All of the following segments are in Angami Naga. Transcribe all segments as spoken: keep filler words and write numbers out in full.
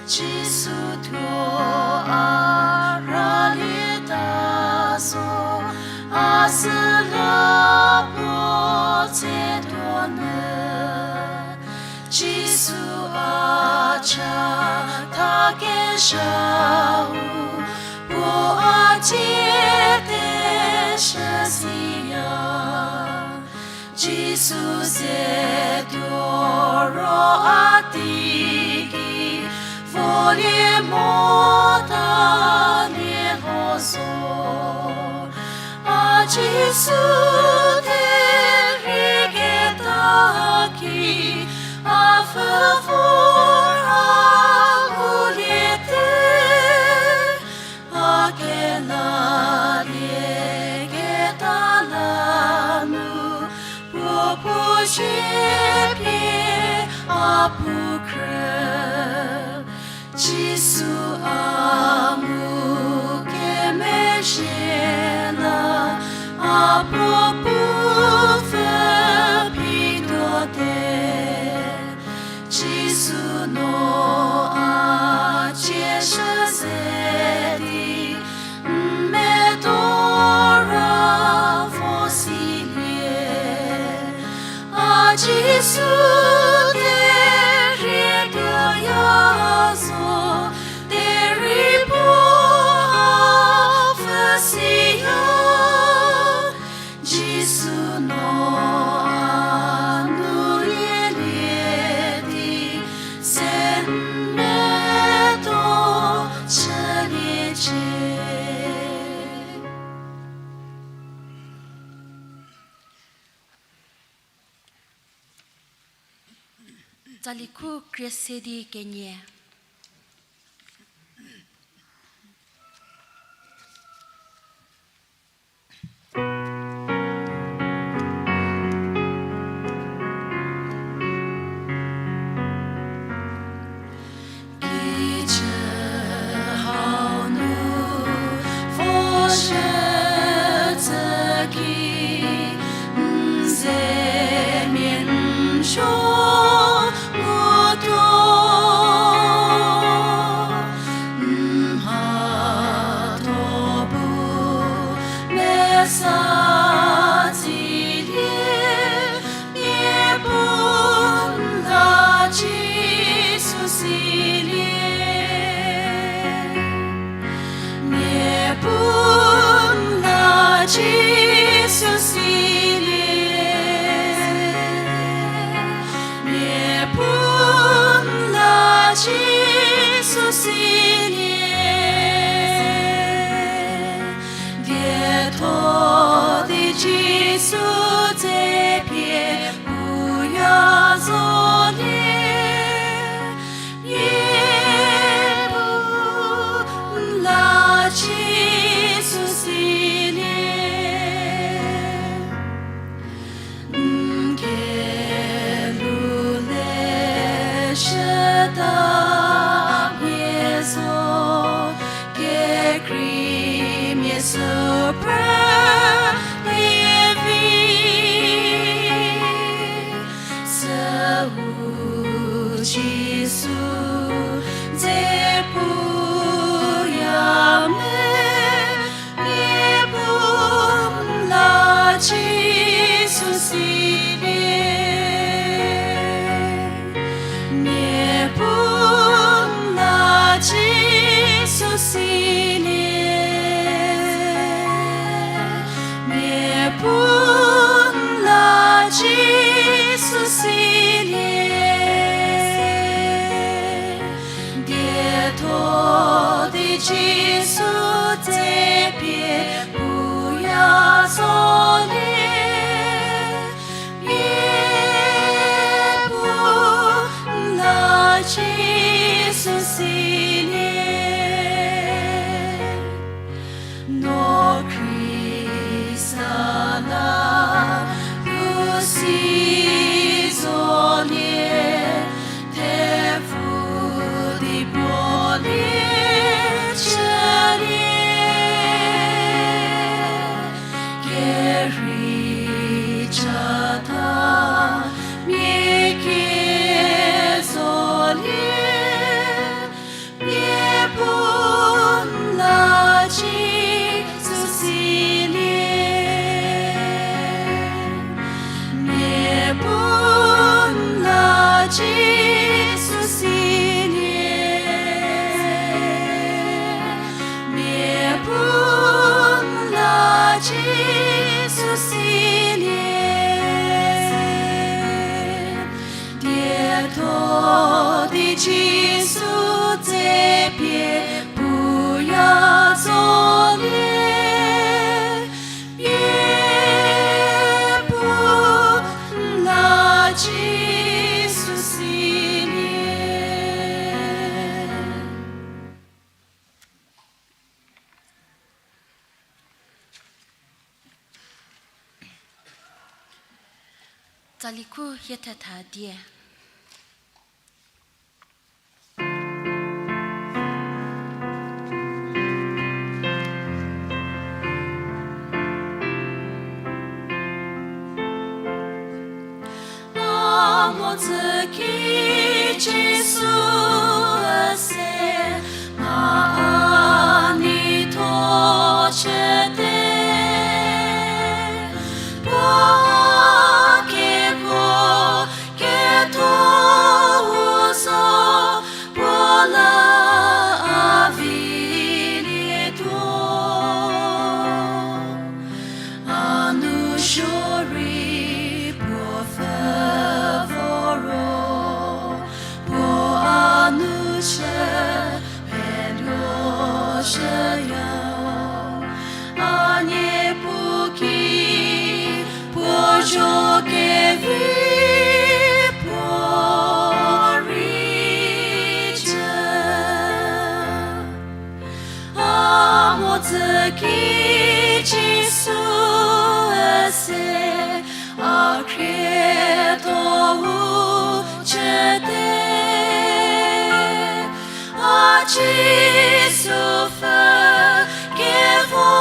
Jisu thuo a ralieta zo, a süla puo tsetuo nyü. Jisu a cha thakezhau, puo a cie te shü siya. Jisu ze tuo ro a teiki, volie mota lie lho zo. A Jisu therieketa ki, a pfü vor a nguliete. A kenalieketa la nu, puo puo zie pie a pu khrü. Jisu a ngu kemezhie la, a puo pu pfü phi tuote. Jisu no a cie shü ze di, n medo ra vo silie. A Jisu therieketa zo, derei puo a pfü siya. Jisu no a nu lielie di, se n medo chüliecie. Tsali khu krie se di kenie. Kijü hau nu vo shü tsü ki, n zemia n suo ngutuo. N mhatho bu mesa tsilie, Niepuu n la Jisu silie. Niepuu n la Jisu silie. Niepuu n la Jisu silie. Dietho di Jisu dze pie puya zolie. Niepuu n la Jisu silie. N kelhou leshüda mia zo, kekreimia sü prü lievi. Süu Jisu dze puya me, Niepuu n la Jisu silie. Niepuu n la Jisu silie. Niepuu n la Jisu silie. Dietho di Jisu dze pie puya zolie. Niepuu n la Jisu silie. No Khrista la lu si zolie, thepfu di puolie chülie, kerhei chata mia kie zolie. Tsali khu hie thetha die. A mo tsü ki Jisu üse, a a ni tho chüte. Puo kekuo ketho u zo, puo la a vilietuo. A nu suo rei puo pfü vo ro, puo a nu chü peluo shüya. A niepu ki puo zho kevi puo rei jü. A mo tsü ki Jisu üse, a khrietho u chüte. A Jisu pfü kevo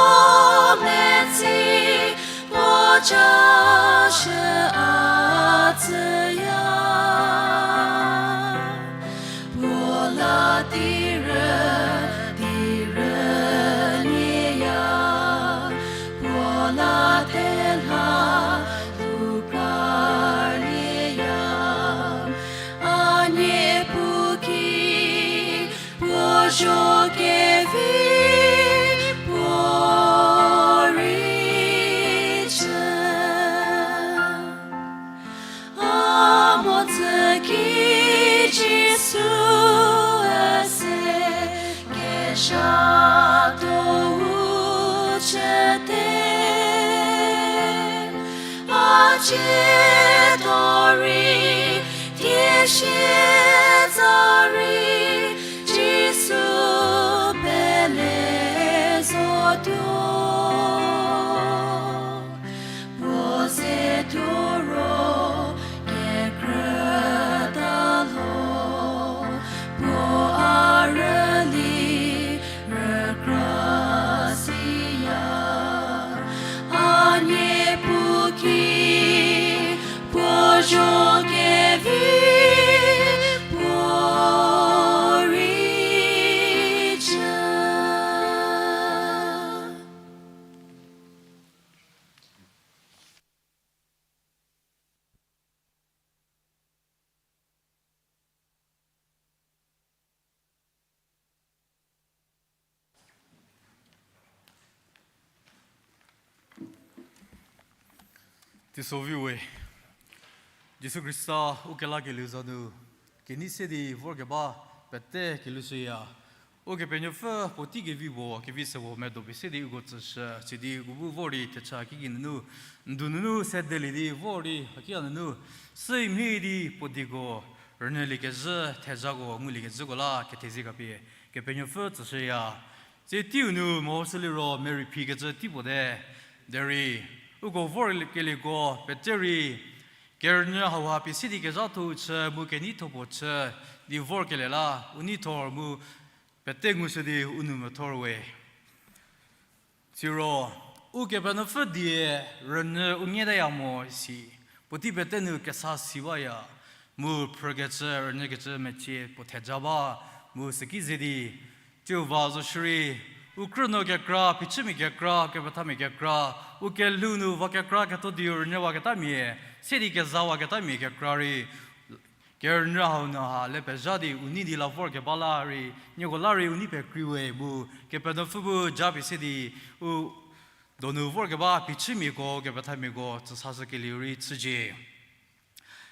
metsi puo ca shü a tsüya. Puo la di rü, di rü nieya, puo la telha, puo karieya, a niepu ki puo zho kevi puo rei jü. A mo tsü ki Jisu üse, kezhatho u chüte. A ciedo rei, thie sie za rei, Jisu pele zotuo. Puo ze tuo ro kekrüta lho, puo a rüli rükra siya. A niepu ki puo zho kevi puo rei jü. Teisoviu we, Jisu Khrista u kelakelieu za nu kenei se di vorkeba pete kelushüya. Ukepenuopfü puotei kevi puo, kevi se puo medo pie se di uko tsüshü, sidi uko bu vor di thecha kiki nunu, ndu nunu sedelie di vor di hakia nunu, süimhie di puo dieko rünyüliekezhü, thejako nguliekezhüko la kethezie khapie Kepenuopfü tsüshüya. Tsie teiu nu mehoshü liro merei phikecü tei puo te, derei uko vorkelieko pete rei kerünyü hauha pie se di kezhatho chü mu keneitho puo chü di vorkelie la u neithor mu pete ngushü di u nou methor we. Siro, Ukepenuopfü die rünyü u nyietaya mo si, puotei pete nu kesa si baya, mu phrükecü rünyükecü mecie puo theja ba, mu süki ze di, tsiu va zo shierei, u krünuo kekra, phichümia kekra, kepethamia kekra, u kelhou nu va kekra ketho dieu rünyüwaketamia, se di kezawaketamia kekra rei, kerünyü hau nu ha le pezha di u nei di la vorkeba la rei, nieko la rei u nei pekrei we mu, Kepenuopfü bu japie se di, u donu vorkeba phichümiako, kepethamiako tsüsashükelieu rei chücie.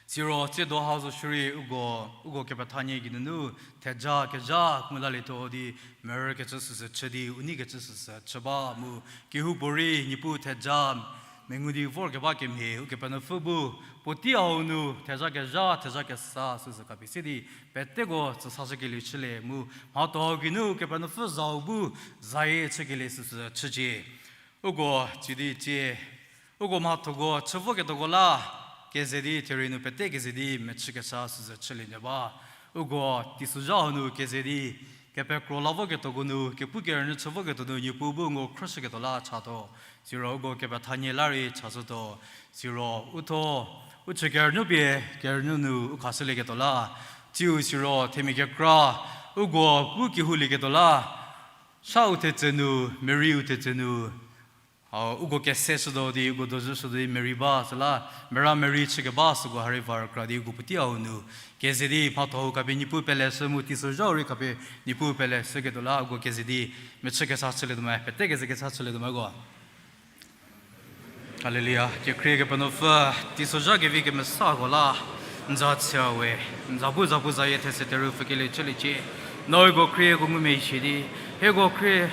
Siro tsiedo hau zo shierei uko, uko kepethanie geinunu, theja kezha ngu lalietuo di, merükecü süsü chü di, u neikecü süsü chü ba mu, kehoupuorei Niepuu theja mengu di vorkeba kemhie Ukepenuopfü bu, puotei hau nu theja kezha, theja kesa süsü khapie se di, peteko tsüsashükelieu chülie mu, mhatho hau geinu Kepenuopfü zau bu, zayie chükelie süsü chücie. Uko tsidi tsie, uko mhathoko chü voketuoko la, Keze di therie nu pete keze di mechü kesa süsü chülie nyü ba. Uko teisozha hau nu keze di kepekro la voketuoko nu, kepu kerünyü chü voketuo nu, Niepuu bu nko khrüshüketuo la chatuo. Siro uko kepethanie la rei chashütuo. Siro uthuo, u chü kerünyü pie, kerünyü nu u khashülieketuo la. Tsiu siro themia kekra, uko bu kehoulieketuo la. Sha u thetse nu, Mary u thetse nu, a, uko kese shütuo di, uko dozü shütuo di, Mary ba, süla, mera Mary chükeba, süko ha rei va rükra di, uko puotei hau nu, keze di, mhatho hau khapie Niepuu peleshü mu, teisozha hau rei khapie Niepuu peleshüketuo la, uko keze di, mechü kesa chülietuo me, pete keze kesa chülietuo me ko. Haleluya. Kekhrie Kepenuopfü, teisozha kevi kemesako la, n za chüya we, n za bu za bu zayie these terhü pfükelie chüliecie. No hieko khrieko ngumezhie di, hieko khrie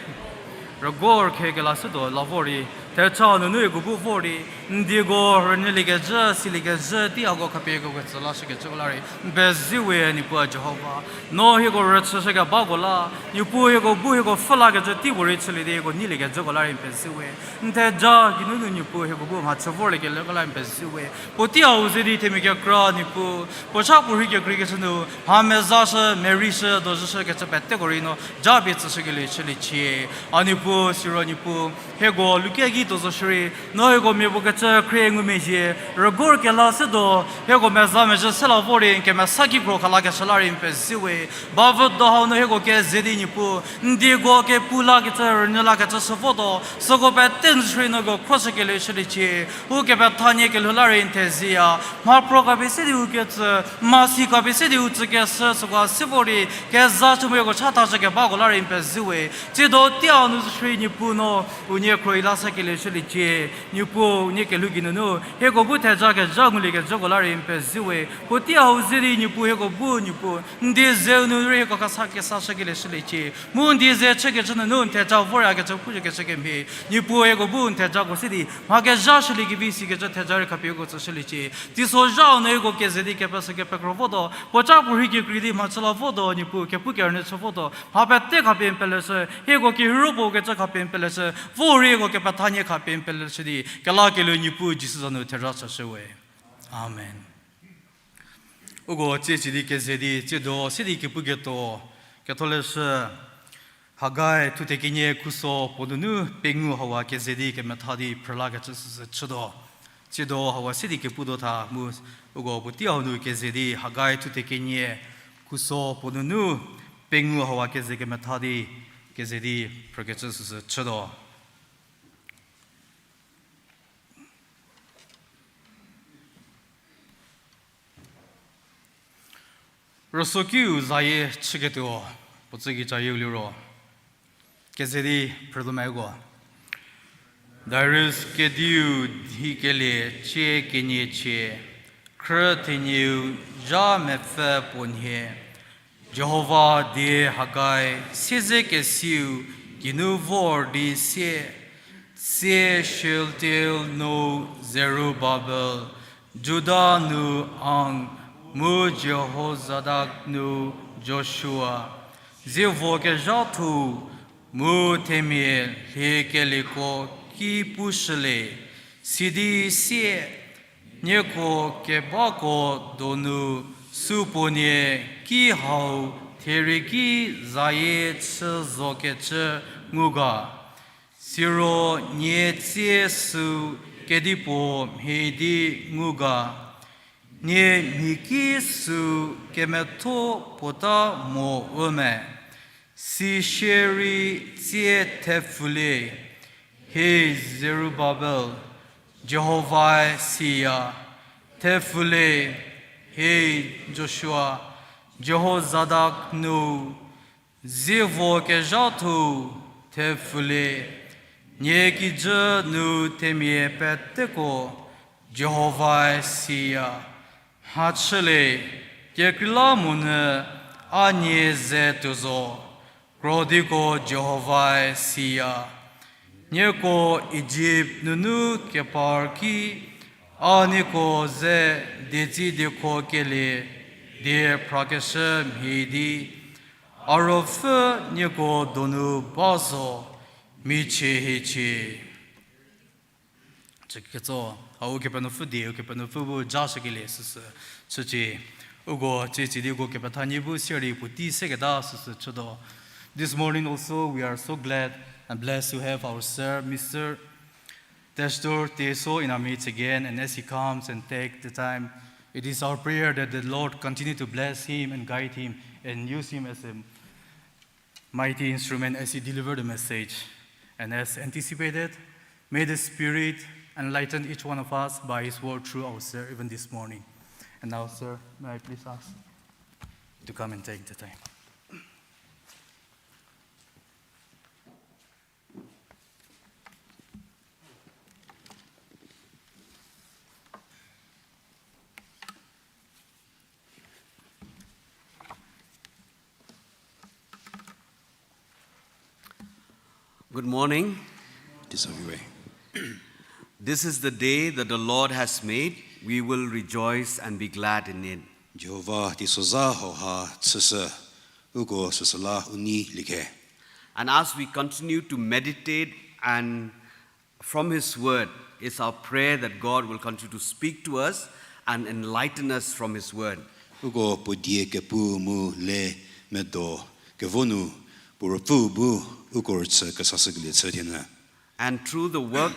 rügor khe kelashütuo la vor di, thecha nunu hieko bu vor di, n dieko rünyüliekecü, siliekecü, tei hako khapie hieko ketsü lashükecüko la rei n pezie we, Niepuu Jihova. No hieko rüchüshükebako la, Niepuu hieko bu hieko pfhü lakecü tei puorei chülie di hieko neilikecüko la rei n pezie we. N theja geinunu Niepuu hieko bu mhachü vorliekeleko la n pezie we. Puotei hau ze di themia kekra Niepuu, puo cha puo rhei kekreikecü nu, mha mezashü, Mary shü, dozüshükecü peteko rei no, japie tsüshükelie chüliecie. A Niepuu, siro Niepuu, hieko lukia gei tuo zo shierei, no hieko mia puo kecü khrie ngumezhie, rügor kelashütuo, hieko meza mezhü se la vor di, n kemesa kikro khalakeshü la rei n pezie we. Bavü do hau nu hieko keze di Niepuu, n dieko kepu lakecü, rünyü lakecü shü votuo, süko pete nu shierei no hieko khrüshükelie chüliecie. U kepethanie kelhou la rei n thezie ya, mha pro khapie se di u ketsü, mhasi khapie se di u tsükeshü, süko se vor di, kezashü mu hieko chathashükebako la rei n pezie we. Tsiedo tei hau nu zo shierei Niepuu no, unie khrohi la sakelie chüliecie. Niepuu unie kelhou geinunu, hieko bu theja kezha nguliekecüko la rei n pezie we. Puotei hau ze di Niepuu hieko bu Niepuu, n die zeu nu rei hieko kesa kesashükelie chüliecie. Mu n die ze chükecü nunu n theja voryakecü pukecü kemhie, Niepuu hieko bu n thejako se di mha kezha shüliekevi sikecü theja rei khapie hieko tsüshüliecie. Teisozha hau nu hieko keze di kepeshü kepekro votuo, puo cha puo rhei kekrei di mhachü la votuo, Niepuu kepu kerünyü chü votuo, mha pete khapie n peleshü, hieko kehiro puo kecü khapie n peleshü, vo rei hieko kepethanie khapie n peleshü di, kelakelie Niepuu Jisu za nu theja chashü we. Amen. Uko tsie chü di keze di, tsiedo se di kepuketuo, ketholeshü, Hagai thuthe kenie khuso puo nunu pengou hauha keze di kemetha di phrülakecü süsü chütuo. Tsiedo hauha se di keputuo tha mu uko puotei hau nu keze di Hagai thuthe kenie khuso puo nunu pengou hauha keze kemetha di keze di phrükecü süsü chütuo. Rüsokiu zayie chüketuo, puo tsü kicha yieu liro, keze di phrütuo meko. Darius kediu hikelie cie kenie cie, khrü thenieu zha mepfü puo nhie, Jihova die Hagai siezekesiu geinu vor di sie, tsie Shealtiel nu Zerubabel, Juda nu Ang, mu Jehozadak nu Joshua, zievo kezhatho, mu themia lhiekelieko ki pushülie, sidi sie, nieko kebako donu supuonie ki hau therie ki zayie chü zokecü ngu ga, siro nie tsie sü kedipuo mhie di ngu ga, nie mhi ki sü kemetho puota mo u me, si shierei tsie thepfulie, hie Zerubabel, Jihovae siya, thepfulie, hie Joshua, Jehozadak nu, zievo kezhatho, thepfulie, nie kijü nu themia peteko, Jihovae siya, mhachülie, kekreilamonyü a nie ze tuo zo, krodiko Jihovae siya. Nieko Ijipt nunu kepar ki, a nieko ze dietsi diekho kelie die phrakeshü mhie di, a ruopfü nieko donu ba zo, michie hiecie. Chüketso, hau Ukepenuopfü die, Ukepenuopfü bu ja shükelie süsü chücie. Uko tsie tsidi uko kepetha nie bu sier di puotei seketa süsü chütuo. This morning also, we are so glad and blessed to have our sir, Mister Testor Teso in our midst again, and as he comes and take the time, it is our prayer that the Lord continue to bless him and guide him and use him as a mighty instrument as he delivered the message. And as anticipated, may the Spirit enlighten each one of us by his word through our sir even this morning. And now, sir, may I please ask to come and take the time. Good morning. This of you, eh? This is the day that the Lord has made. We will rejoice and be glad in it. Jihova teisozha hauha chüshü, uko süsüla u nei liekhe. And as we continue to meditate and from His Word, it's our prayer that God will continue to speak to us and enlighten us from His Word. Uko puo die kepu mu le medo kevo nu, puo Ruopfü bu uko rüchü kesashükelie chü thienyü. And through the work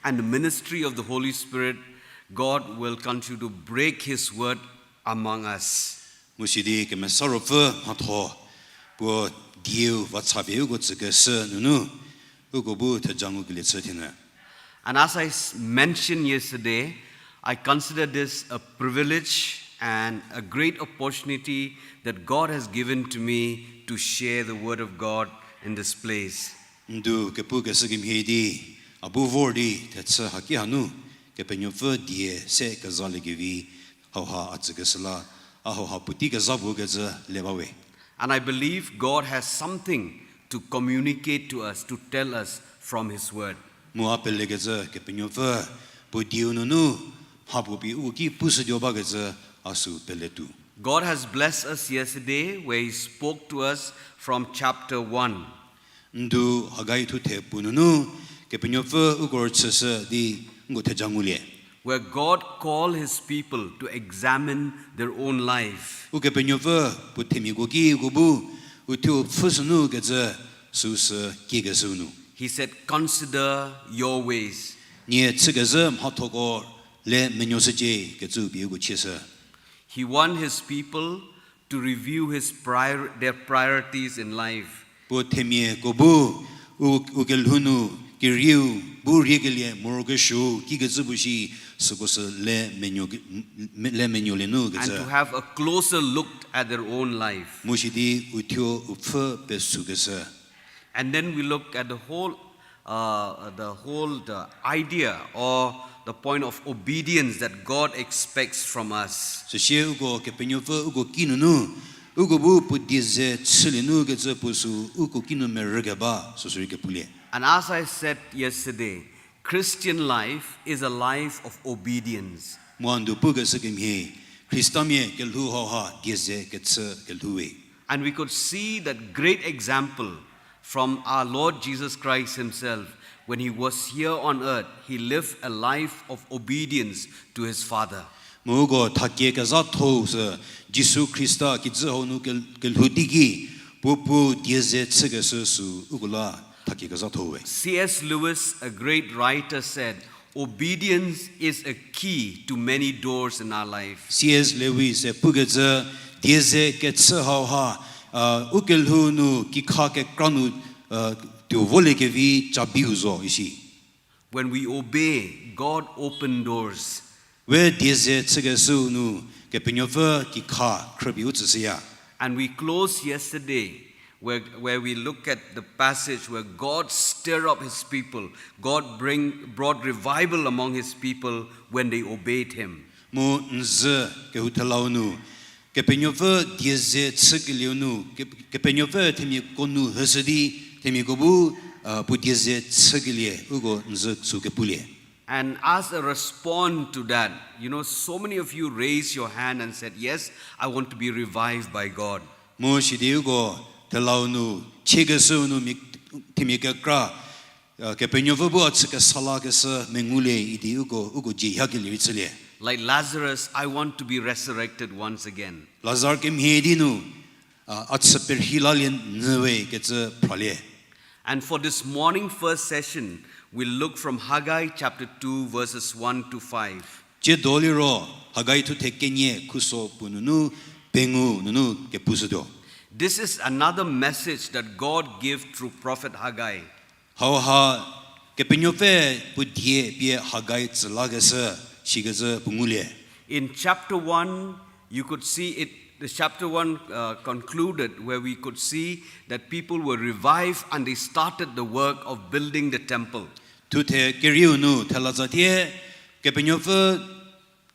and the ministry of the Holy Spirit, God will continue to break His Word among us. Mu sidi Kemesa Ruopfü mhatho puo dieu va chapie uko tsükeshü nunu, uko bu theja ngukelie chü thienyü. And as I s- mentioned yesterday, I consider this a privilege and a great opportunity that God has given to me to share the Word of God in this place. Ndu kepukeshü kemhie di, a bu vor di thechü haki hanu, Kepenuopfü die se kezaliekevi hauha a tsükeshü la, a hauha puotei kezha puo kecü le ba we. And I believe God has something to communicate to us, to tell us from His Word. Mu a pelekecü Kepenuopfü puo dieu nunu mha puo pie uko ki pushütuo bakecü a sü peletuo. God has blessed us yesterday where He spoke to us from chapter one. Ndu Hagai thuthe puo nunu Kepenuopfü uko rüchüshü di nko theja ngulie. Where God called His people to examine their own life. Ukepenuopfü puo themiako ki uko bu uthuo pfhüshünu kecü süu sü kiekeshüu nu, He said, consider your ways. Nie chükezhü mhathoko le menuoshücie kecü pie uko chieshü. He want his people to review his prior- their priorities in life. Puo themiako bu u- u kelhou nu kerieu bu riekelie morokesuou kikecü puo shi süko sü le menuo- le menuolie nu kecü. And to have a closer look at their own life. Mu sidi uthuo u pfhü pesükeshü. And then we look at the whole, uh, the whole, the idea or the point of obedience that God expects from us. Süsie uko Kepenuopfü uko kinunu, uko bu puo die ze chülie nu kecü puo sü uko kinu merükeba süsü rei kepulie. And as I said yesterday, Christian life is a life of obedience. Mu a ndu pukeshü kemhie, Khristamia kelhou hauha die ze kechü kelhou we. And we could see that great example from our Lord Jesus Christ Himself. When He was here on earth, He lived a life of obedience to His Father. Mu uko thakie kezhatho sü Jisu Khrista kijü hau nu ke- kelhou teiki puo puo die ze chükeshü sü uko la thakie kezhatho we. C S Lewis, a great writer, said, obedience is a key to many doors in our life. C S Lewis-e pukecü, die ze kechü hauha, u kelhou nu kikha kekra nu tuo voliekevi cabiu zo isi. When we obey, God open doors. We die ze chükeshüu nu, Kepenuopfü kikha khrüpie u tsüshüya. And we closed yesterday where, where we look at the passage where God stir up His people. God bring, brought revival among His people when they obeyed Him. Mu n zü kehou thelau nu, Kepenuopfü die ze chükelieu nu, Ke- Kepenuopfü themiako nu hüshü di, themiako bu puo die ze chükelie uko n zü sü kepulie. And as a response to that, you know, so many of you raised your hand and said, yes, I want to be revived by God. Mu sidi uko thelau nu, chiekeshüu nu mia- themia kekra Kepenuopfü bu a chü kesa lakeshü mengulie idi uko, uko dzie hakelie rei chülie. Like Lazarus, I want to be resurrected once again. Lazar kemhie di nu, a, a chü perhei lalie nyü we kecü phralie. And for this morning first session, we'll look from Haggai chapter two, verses one to five. Tsiedo liro, Hagai thuthe kenie khuso puo nunu, pengou nunu kepushütuo. This is another message that God gave through prophet Haggai. Hauha, Kepenuopfü puo die pie Hagai tsü lakeshü, sikecü puo ngulie. In chapter one, you could see it, the chapter one, uh, concluded where we could see that people were revived and they started the work of building the temple. Thuthe kerieu nu thela tsatie, Kepenuopfü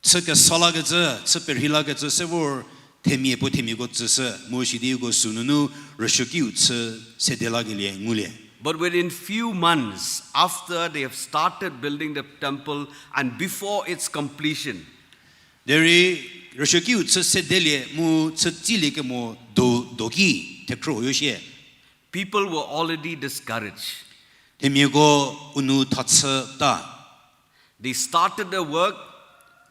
chü kesa lakecü, chü perhei lakecü se vor themia puo themiako tsüshü, mu sidi uko sünunu rüsuokiu chü sede lakelie ngulie. But within few months, after they have started building the temple and before its completion, derei rüsuokiu chü sedelie mu chü tsilie kemo do, doki thekhrüyo shie. People were already discouraged. Themiako u nou thachüta. They started the work.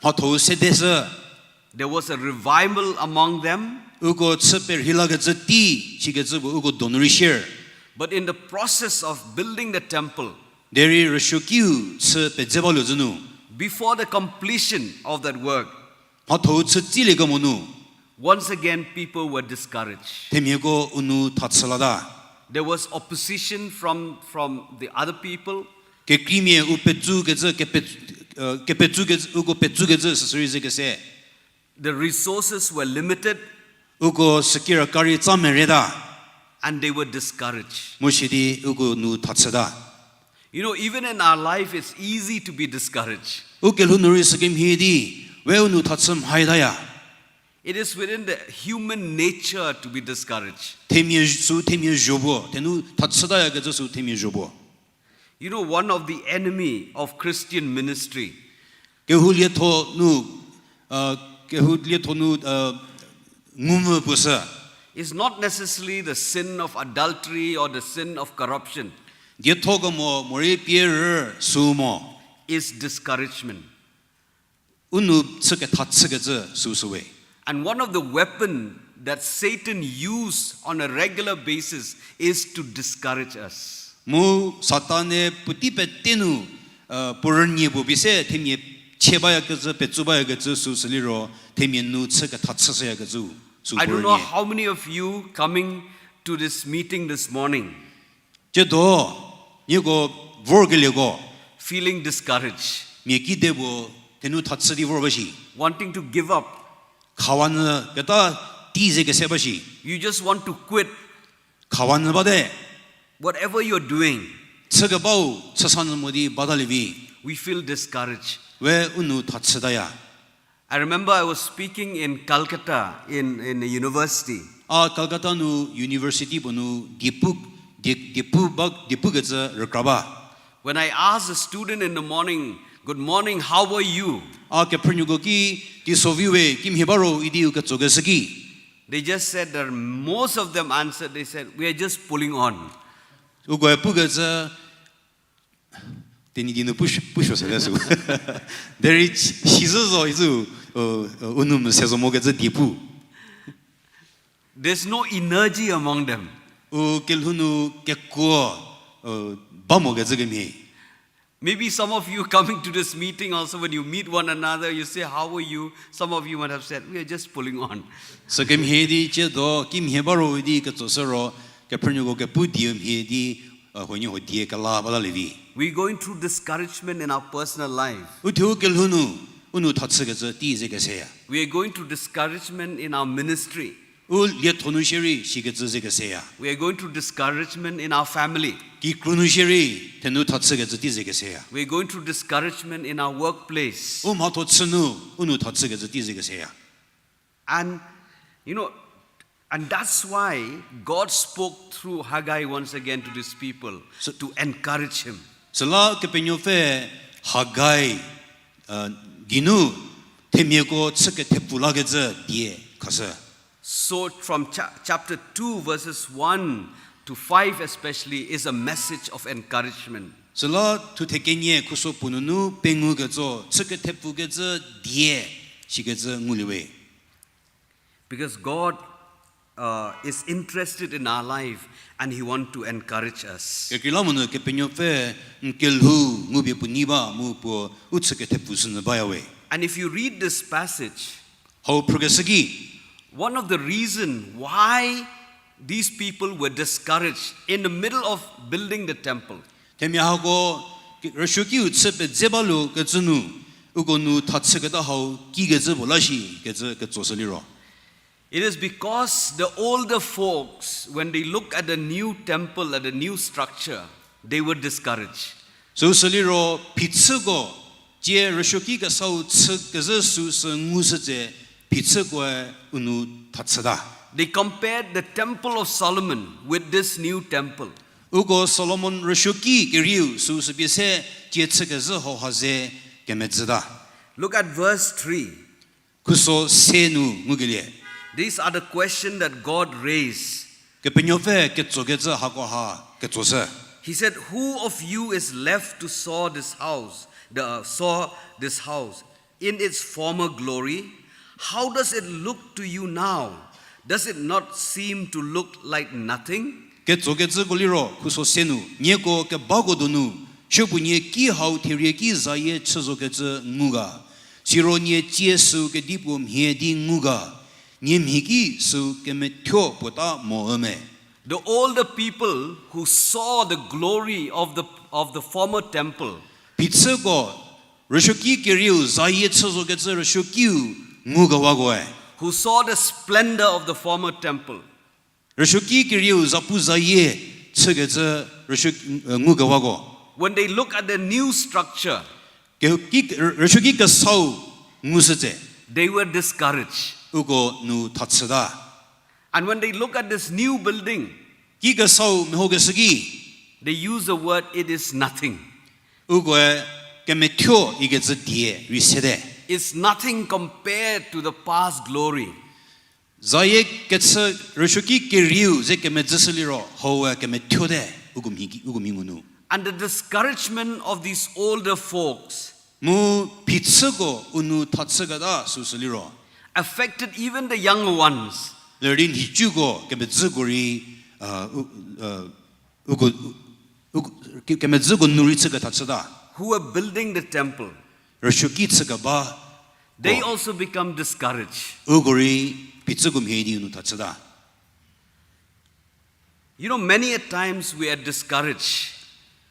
Mhatho-u sedeshü. There was a revival among them. Uko chü perhei lakecü tei, sikecü puo uko donu rei shier. But in the process of building the temple, derei rüsuokiu chü pedze baluo zhü nu, before the completion of that work, mhatho-u chü tsilie kemo nu, once again people were discouraged. Themiako u nou thachü lata. There was opposition from, from the other people. Kekreimia u petsukecü, kepe-, kepetsukecü, uko petsukecü süsü rei ze kese. The resources were limited. Uko sükiraka rei tsa mereta. And they were discouraged. Mu sidi uko nou thachüta. You know, even in our life, it's easy to be discouraged. U kelhou nu rei sükemhie di, we u nou thachü mhaitaya. It is within the human nature to be discouraged. Themia sü themia zho puo, thenu thachütayakecü sü themia zho puo. You know, one of the enemy of Christian ministry, kehou lietho nu, kehou lietho nu, ngumvü puo sü, is not necessarily the sin of adultery or the sin of corruption. Dietho kemo morei pie rü sü mo, is discouragement. U nou chü ketha chükecü süsü we. And one of the weapon that Satan use on a regular basis is to discourage us. Mu Satan-e puotei pete nu, puo rünie puo pie se themia chie bayakecü, petsu bayakecü süsü liro, themia nou chü ketha chüshüyakecü sü puo rünie. I don't know how many of you coming to this meeting this morning, tsiedo, nieko vorkelieko, feeling discouraged, mia kide puo thenu thachü di vor ba shi, wanting to give up, khawanyü keta tei ze kese ba shi. You just want to quit. Khawanyü bate. Whatever you're doing, chükebau chüsanyü mo di batalie vi, we feel discouraged. We u nou thachütaya. I remember I was speaking in Calcutta in, in a university. A Calcutta nu university puo nu diepu, die-, diepu ba, diepukecü rükra ba. When I asked a student in the morning, "Good morning, how are you?" A kephrünuoko ki, "Teisovi we, kimhie ba ro?" idi u ketsokeshü ki, they just said that most of them answered, they said, "We are just pulling on." Ukoe pukecü, Tenyidie nu push-, push-, se le sü. Derei sizü zo izü, u nou mese zo mokecü diepu. There's no energy among them. U kelhou nu kekuo ba mokecü kemhie. Maybe some of you coming to this meeting also, when you meet one another, you say, "How are you?" Some of you might have said, "We are just pulling on." Sükemhie di tsiedo, kimhie ba ro idi ketsoshü ro, kephrünuoko kepu dieu mhie di, huoniehuo die kela batalie vi. We're going through discouragement in our personal life. Uthuo kelhou nu, u nou thachükecü tei ze keseya. We are going through discouragement in our ministry. U lietho nu shierei sikecü ze keseya. We are going through discouragement in our family. Kikru nu shierei thenu thachükecü tei ze keseya. We are going through discouragement in our workplace. U mhatho chü nu, u nou thachükecü tei ze keseya. And, you know, and that's why God spoke through Haggai once again to these people to encourage him. Süla Kepenuopfü Haggai geinu themiako chü kethepfu lakecü die khashü. So from cha-, chapter two, verses one to five especially, is a message of encouragement. Süla thuthe kenie khuso puo nunu pengou ketso, chü kethepfu kecü die, sikecü ngulie we. Because God, uh, is interested in our life and He want to encourage us. Kekreilamonyü Kepenuopfü n kelhou ngupie puo nei ba mu puo u chü kethepfu sünyü baya we. And if you read this passage, hau phrükeshü ki, one of the reason why these people were discouraged in the middle of building the temple. Themia hako ki-, rüsuokiu chü pedze ba lu kecü nu, uko nu thachüketa hau kikecü puo la shi kecü ketsoshü liro. It is because the older folks, when they look at the new temple, at the new structure, they were discouraged. Süsü liro phichüko, tie rüsuoki kesau chü kezhü süsü ngushü tse, phichükoe u nu thachüta. They compared the temple of Solomon with this new temple. Uko Solomon rüsuoki kerieu süsü pie se tie chü kezhü hauha ze kemedzüta. Look at verse three. Khuso se nu ngukelie. These are the question that God raised. Kepenuopfü ketsokecü hakoha ketsoshü. He said, who of you is left to saw this house, the, uh, saw this house in its former glory? How does it look to you now? Does it not seem to look like nothing? Ketsokecüko liro khuso se nu, nieko kebako donu, supuonie ki hau therie ki zayie chü zokecü ngu ga? Siro nie tsie süu kedipuo mhie di ngu ga? Nie mhi ki süu kemethuo puota mo üme. The older people who saw the glory of the, of the former temple, phichüko, rüsuoki kerieu zayie chü zokecü rüsuokiu ngukewakoe, who saw the splendor of the former temple, rüsuoki kerieu zapu zayie chükecü rüsuo, eh, ngukewa ko, when they look at the new structure, ke-, ki, rüsuoki kesau ngushü tse, they were discouraged. Uko nu thachüta. And when they look at this new building, ki kesau mehokeshü ki, they use the word, it is nothing. Ukoe kemethuo ikecü die rei sete. It's nothing compared to the past glory. Zayie kechü rüsuoki kerieu ze kemedzüshü liro, haue kemethuote, uko mhi ki, uko mhi ngu nu. And the discouragement of these older folks, mu phichüko u nu thachüketa süsü liro, affected even the younger ones. Lerei nhicuko kemedzüko rei, uh, u-, uh, uko, u-, u-, ke-, kemedzüko nu rei chükethachüta. Who were building the temple, rüsuoki chükeba, they also become discouraged. Uko rei phichüko mhie di u nu thachüta. You know, many a times we are discouraged.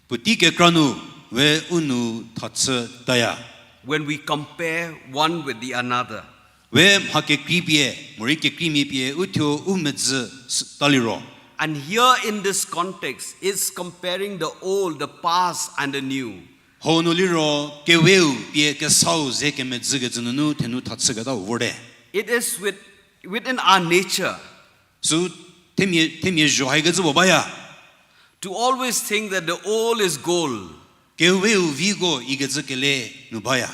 Puotei kekra nu we u nu thachütaya. When we compare one with the another. We mha kekrei pie, morei kekreimia pie, uthuo u medzü ta liro. And here in this context, it's comparing the old, the past, and the new. Hau nu liro, keweu pie kesau ze kemedzükecü nunu thenu thachüketau vorte. It is with, within our nature. Sü themia, themia zho haikecü puo baya. To always think that the old is gold. Keweu viko ikecü kele nu baya.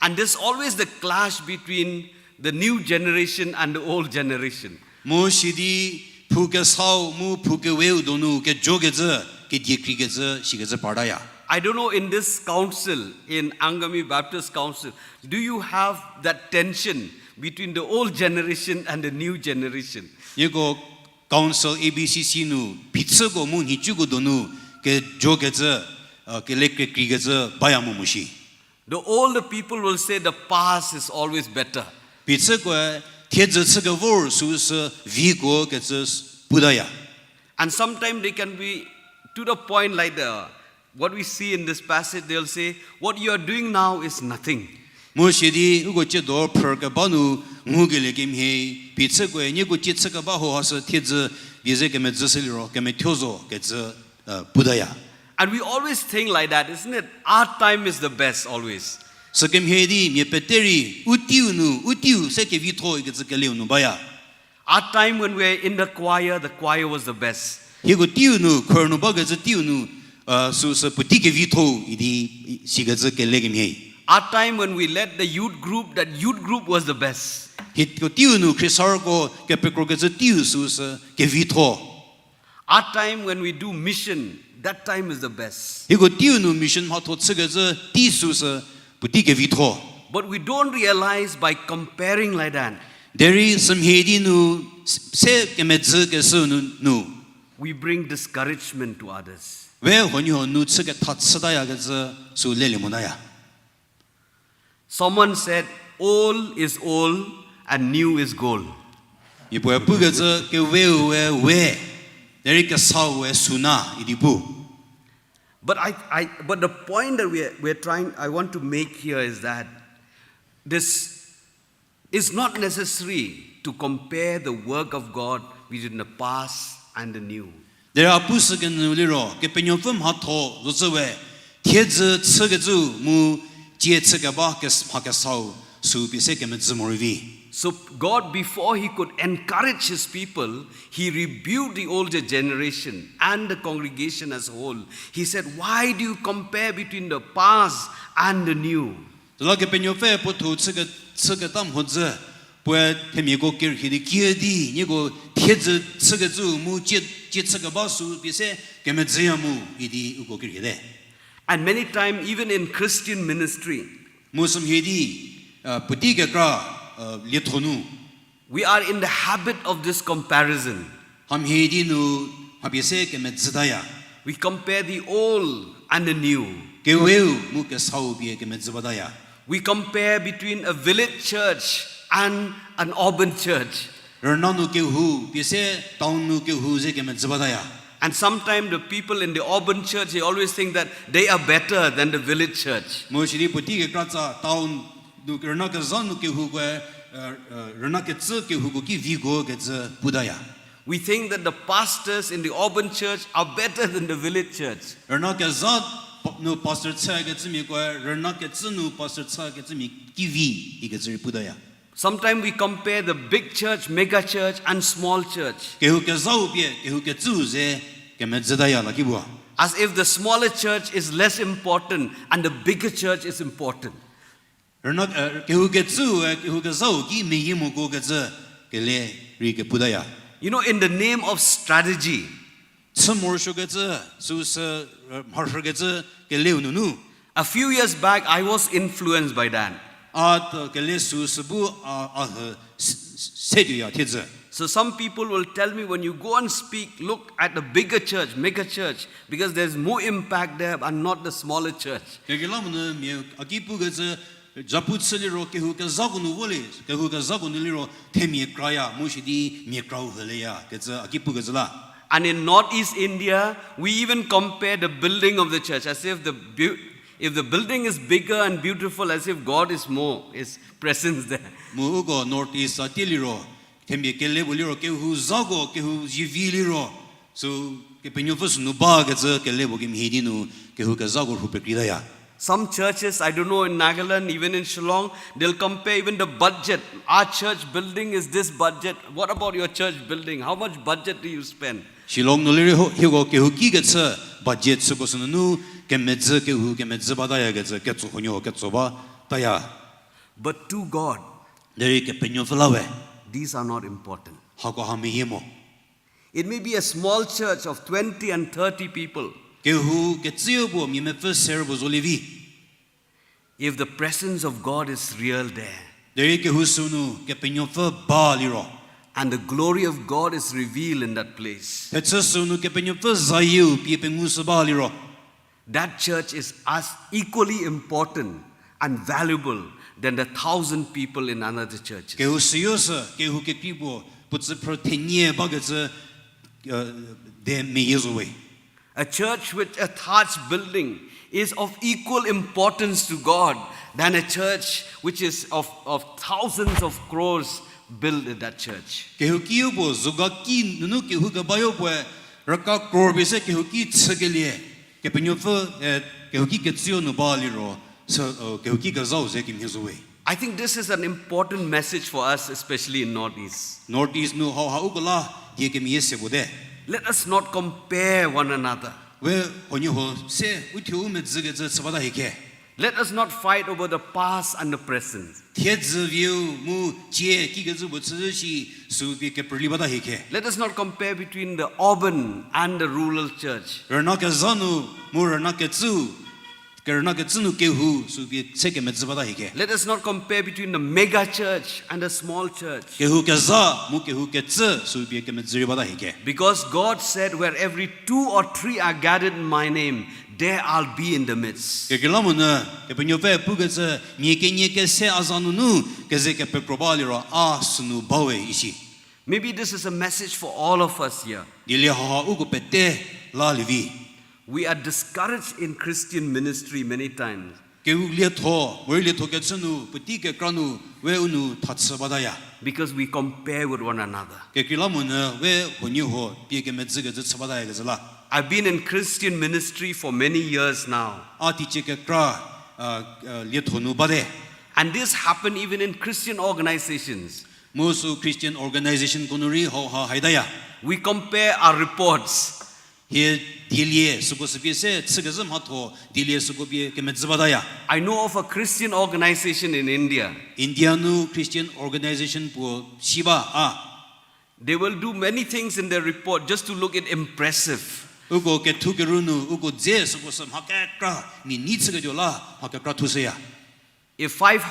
And there's always the clash between the new generation and the old generation. Mu sidi phu kesau mu phu keweu donu kejokecü, kedie kreikecü, sikecü partaya. I don't know in this council, in Angami Baptist Council, do you have that tension between the old generation and the new generation? Nieko Council A B C C nu phichüko mu nhicuko donu kejokecü, uh, kele kekreikecü baya mo mo shi. The older people will say the past is always better. Phichükoe thiedzü chükevor süsü viko kecü putaya. And sometimes they can be to the point like the, what we see in this passage, they'll say, what you are doing now is nothing. Mu sidi uko tsiedo phrü keba nu ngukelie kemhie, phichükoe nieko tsie chükeba hauha sü thiedzü pie ze kemedzüshü liro, kemethuo zo kecü, uh, putaya. And we always think like that, isn't it? Our time is the best always. Sükemhie di mia pete rei, u teiu nu, u teiu se kevitho ikecü keleu nu baya. Our time when we are in the choir, the choir was the best. Hieko teiu nu, choir nu bakecü teiu nu, uh, süsü puotei kevitho idi sikecü kele kemhie. Our time when we led the youth group, that youth group was the best. Hieko teiu nu khriesarüko kepekrokecü teiu süsü kevitho. Our time when we do mission, that time is the best. Hieko teiu nu mission mhatho chükecü tei süsü puotei kevitho. But we don't realize by comparing like that, derei sümhie di nu s-, se kemedzü keshü nu, nu we bring discouragement to others. We huoniehuo nu chü ketha chütayakecü sü lelie motaya. Someone said, "Old is old and new is gold." Mia puoe pukecü, keweu we we, derei kesau we suna idi pu. But I, I, but the point that we are, we are trying, I want to make here is that this is not necessary to compare the work of God between the past and the new. Derei a pu sü kenu liro, Kepenuopfü mhatho zocü we, thiedzü chükecü mu tsie chükeba kes-, mha kesau sü pie se kemedzü morei vi. So God, before he could encourage his people, he rebuked the older generation and the congregation as a whole. He said, "Why do you compare between the past and the new?" Süla Kepenuopfü puothuo chüke-, chüketa mhodzü, puoe themiako kerhie di kiüdi, nieko thiedzü chükecü mu tsie, tsie chükeba sü pie se kemedzüya mu idi uko kerhie te. And many times, even in Christian ministry, mu sümhie di, puotei kekra lietho nu we are in the habit of this comparison. Hamhie di nu mha pie se kemedzütaya. We compare the old and the new. Keweu mu kesau pie kemedzü bataya. We compare between a village church and an urban church. Rüna nu kehou pie se town nu kehou ze kemedzü bataya. And sometimes the people in the urban church, they always think that they are better than the village church. Mu sidi puotei kekra tsa town nu, rüna kezha nu kehoukoe, rüna kecü kehouko ki viko kecü putaya. We think that the pastors in the urban church are better than the village church. Rüna kezha pa-, nu pastor chükecümia koe, rüna kecü nu pastor chükecümia ki vi ikecü rei putaya. Sometimes we compare the big church, mega church, and small church. Kehou kezhau pie kehou kecüu ze kemedzütaya la ki bua. As if the smaller church is less important and the bigger church is important. Rüna, kehou kecüu, kehou kezhau ki meyie moko kecü kele rei keputaya. You know, in the name of strategy, chü morosuokecü, süsü, mharhükecü keleu nunu. A few years back, I was influenced by that. A kele süsü bu a, a hü s-, s-, setuoya thiedzü. So some people will tell me, when you go and speak, look at the bigger church, mega church, because there's more impact there and not the smaller church. Kekreilamonyü mia a ki pukecü, japu chü liro kehou kezhako nu vo le, kehou kezhako nu liro themia kraya mu shidi mia krau hüleya kecü a ki pukecü la. And in Northeast India, we even compare the building of the church as if the beau-, if the building is bigger and beautiful, as if God is more, his presence there. Mu uko Northeast a tie liro, themia kele puo liro kehou zhako kehou zivi liro, sü Kepenuopfü sünu bakecü kele puo kemhie di nu kehou kezhako rhu pekreitaya. Some churches, I don't know, in Nagaland, even in Shillong, they'll compare even the budget. Our church building is this budget. What about your church building? How much budget do you spend? Shillong nu liro hieko kehouki kechü budget süko sünunu kemedzü kehou kemedzü batayakecü ketso huonuo ketso bataya. But to God, derei Kepenuopfü la we, these are not important. Hakoha meyie mo. It may be a small church of twenty and thirty people. Kehou kecüu puo mia mepfü ser puo zolie vi. If the presence of God is real there, derei kehou sünu Kepenuopfü ba liro, and the glory of God is revealed in that place, thechü sünu Kepenuopfü zayieu pie pengushü ba liro, that church is as equally important and valuable than the thousand people in another church. Kehou süyo sü kehou kekrei puo puo tsüphrü thenie bakecü de meyie zo we. A church with a thatched building is of equal importance to God than a church which is of, of thousands of crores built in that church. Kehoukiu puo zuga ki nunu kehou kebayo puoe rüka crore pie se kehouki chükelie, Kepenuopfü, kehouki kecüu nu ba liro, sü, kehouki kezhau ze kemhie zo we. I think this is an important message for us, especially in Northeast. Northeast nu hauha uko la die kemeyie se puo te. Let us not compare one another. We huoniehuo se uthuo u medzükecü chü bata hie khe. Let us not fight over the past and the present. Thiedzü vieu mu cie kikecü puo chüzhü shi sü pie keprüli bata hie khe. Let us not compare between the urban and the rural church. Rüna kezha nu mu rüna kecü, kerüna kecü nu kehou sü pie se kemedzü bata hie khe. Let us not compare between the mega church and the small church. Kehou kezha mu kehou kecü sü pie kemedzü rei bata hie khe. Because God said, "Where every two or three are gathered in my name, there I'll be in the midst." Kekreilamonyü Kepenuopfü pukecü, mia kenie kese a za nunu keze kepekro ba liro a sünu bawe isi. Maybe this is a message for all of us here. Dielie haha uko pete la lievi. We are discouraged in Christian ministry many times. Kehou lietho, morei lietho kechü nu, puotei kekra nu, we u nu thachü bataya. Because we compare with one another. Kekreilamonyü we huoniehuo pie kemedzükecü chü bataya kezhü la. I've been in Christian ministry for many years now. A teicie kekra, a, a, lietho nu bate. And this happened even in Christian organizations. Mu sü Christian organizationko nu rei hauha haitaya. We compare our reports. Hie dielie süko sü pie se chükezhü mhatho dielie süko pie kemedzü bataya. I know of a Christian organization in India. India nu Christian organization puo si ba a. They will do many things in their report just to look it impressive. Uko kethu keru nu uko dze süko sü mha kekra mia nei chüketuo la mha kekra thushüya. If five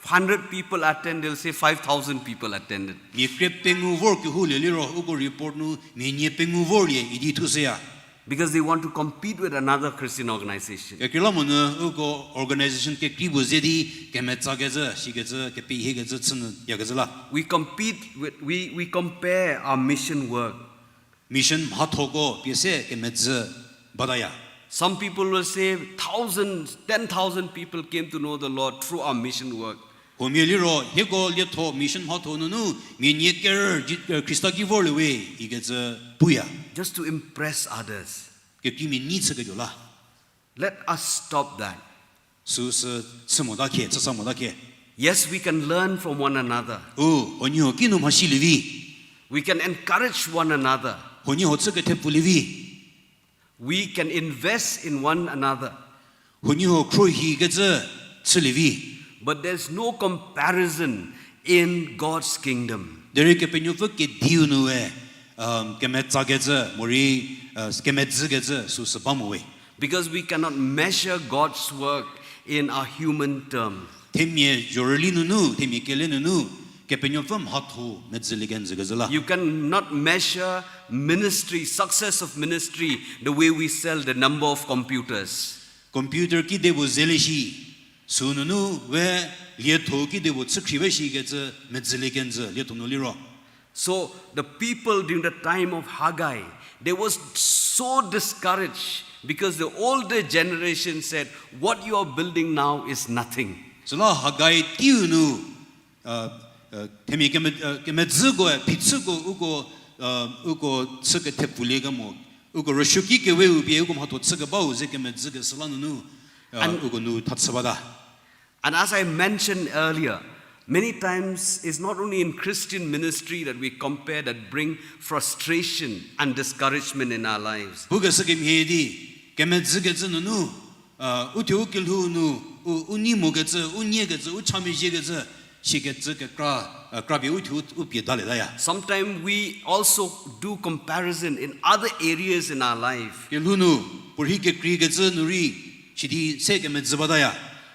hundred people attend, they'll say five thousand people attended. Mia krie pengou vor kehoulie liro uko report nu mia nie pengou vorlie idi thushüya. Because they want to compete with another Christian organization. Kekreilamonyü uko organization kekrei puo ze di kemetsakecü, shikecü, kepehiekecü chünyü yakecü la. We compete with, we, we compare our mission work. Mission mhathoko pie se kemedzü bataya. Some people will say thousands, ten thousand people came to know the Lord through our mission work. Huomia liro hieko lietho mission mhatho nunu mia nie ker Ji-, eh, Khrista ki vorlie we ikecü puya. Just to impress others. Kekreimia nei chüketuo la. Let us stop that. Süsü chü mota khie, chüsa mota khie. Yes, we can learn from one another. U, huoniehuo kinu mhasilie vi. We can encourage one another. Huoniehuo chü kethepfulie vi. We can invest in one another. Huoniehuo khruohikecü chülie vi. But there's no comparison in God's kingdom. Derei Kepenuopfü kediu nue, um, kemetsakecü, morei, uh, kemedzükecü süsü ba mo we. Because we cannot measure God's work in our human term. Themia zhorüli nunu, themia kele nunu, Kepenuopfü mhatho medzülie kenjü kezhü la. You cannot measure ministry, success of ministry, the way we sell the number of computers. Computer kide puo zelie shi, sünunu we lietho kide puo chükhrie we shikecü medzülie kenjü lietho nu liro. So the people during the time of Haggai, they were so discouraged because the older generation said, "What you are building now is nothing." Süla Haggai teiu nu, uh, uh, themia keme-, uh, kemedzüko, phichüko, uko, uh, uko chü kethepfulie kemo, uko rüsuoki keweu pie uko mhatho chükebau ze kemedzükeshü la nunu, uh, uko nu thachü bata. And as I mentioned earlier, many times it's not only in Christian ministry that we compare that bring frustration and discouragement in our lives. Pukeshü kemhie di, kemedzükecü nunu, uh, uthuo u kelhou nu, u, u nei mokecü, u niekecü, u chamezhiekecü, shikecü kekra, uh, krapie uthuo u, u pie dalietaya. Sometimes we also do comparison in other areas in our life. Kelhou nu, puorhi kekreikecü nu rei, sidi se kemedzü bataya.